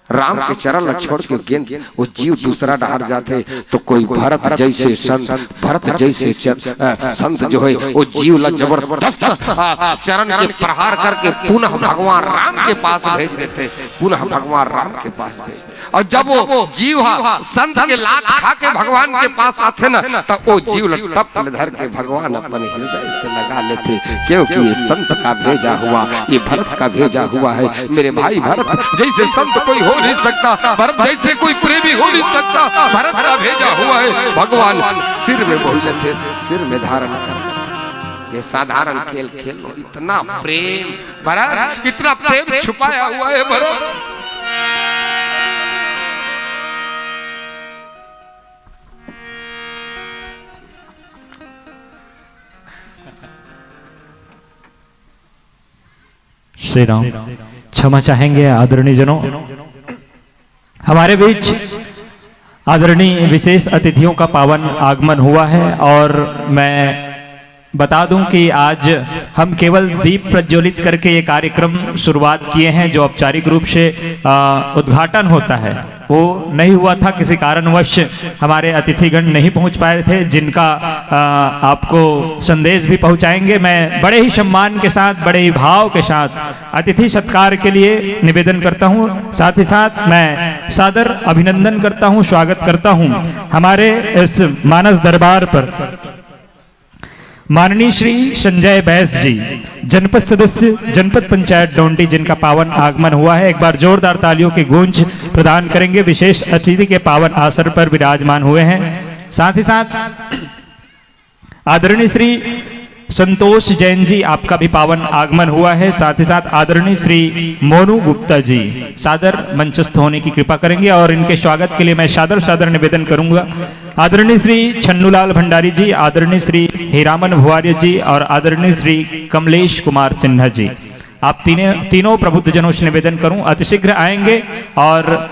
राम के चरण ला छोड़ के गेंद वो जीव दूसरा डहर जाथे, तो कोई भरत जइसे संत, भरत जइसे चर-, अ, संत जो हे वो जीव ला जबरदस्त, अ, चरण के प्रहार करके पुनः भगवान राम के पास भेज देथे, पुनः भगवान राम के पास भेज देथे। अउ जब वो जीव ह संत के लात खा के भगवान के पास आथे न, त वो जीव ल टप ले धर के भगवान अपन हृदय से लगा लेथे, क्योंकि ये संत का भेजा हुआ, ये भरत का भेजा हुआ है। मेरे भाई भरत जइसे संत कोई हो नहीं सकता, भरत जइसे कोई प्रेमी हो नहीं सकता, भरत का भेजा हुआ है भगवान। सिर में बोही लेथे, सिर में धारण कर लेथे। ये साधारण खेल खेल लो, इतना प्रेम भरत, इतना प्रेम छुपाया हुआ है भरत। श्री राम। क्षमा चाहेंगे आदरणीय जनों, हमारे बीच आदरणीय विशेष अतिथियों का पावन आगमन हुआ है और मैं बता दूं कि आज हम केवल दीप प्रज्वलित करके ये कार्यक्रम शुरुआत किए हैं, जो औपचारिक रूप से, अ, उद्घाटन होता है। वो नहीं हुआ था, किसी कारणवश हमारे अतिथिगण नहीं पहुंच पाए थे, जिनका अ, आपको संदेश भी पहुंचाएंगे। मैं बड़े ही सम्मान के साथ, बड़े ही भाव के साथ अतिथि सत्कार के लिए निवेदन करता हूं। साथ ही साथ मैं सादर अभिनंदन करता हूं, स्वागत करता हूं हमारे इस मानस दरबार पर माननीय श्री संजय बैस जी, जनपद सदस्य, जनपद पंचायत डोंडी, जिनका पावन आगमन हुआ है। एक बार जोरदार तालियों की गूंज प्रदान करेंगे। विशेष अतिथि के पावन आसन पर विराजमान हुए हैं। साथ ही साथ आदरणीय श्री संतोष जैन जी, आपका भी पावन आगमन हुआ है। साथ ही साथ आदरणीय श्री मोनू गुप्ता जी सादर मंचस्थ होने की कृपा करेंगे और इनके स्वागत के लिए मैं सादर सादर निवेदन करूंगा। आदरणीय श्री छन्नूलाल भंडारी जी, आदरणीय श्री हीरामन भुआर्य जी और आदरणीय श्री कमलेश कुमार सिन्हा जी, आप तीनों तीनों प्रबुद्ध जनों से निवेदन करूं, अतिशीघ्र आएंगे और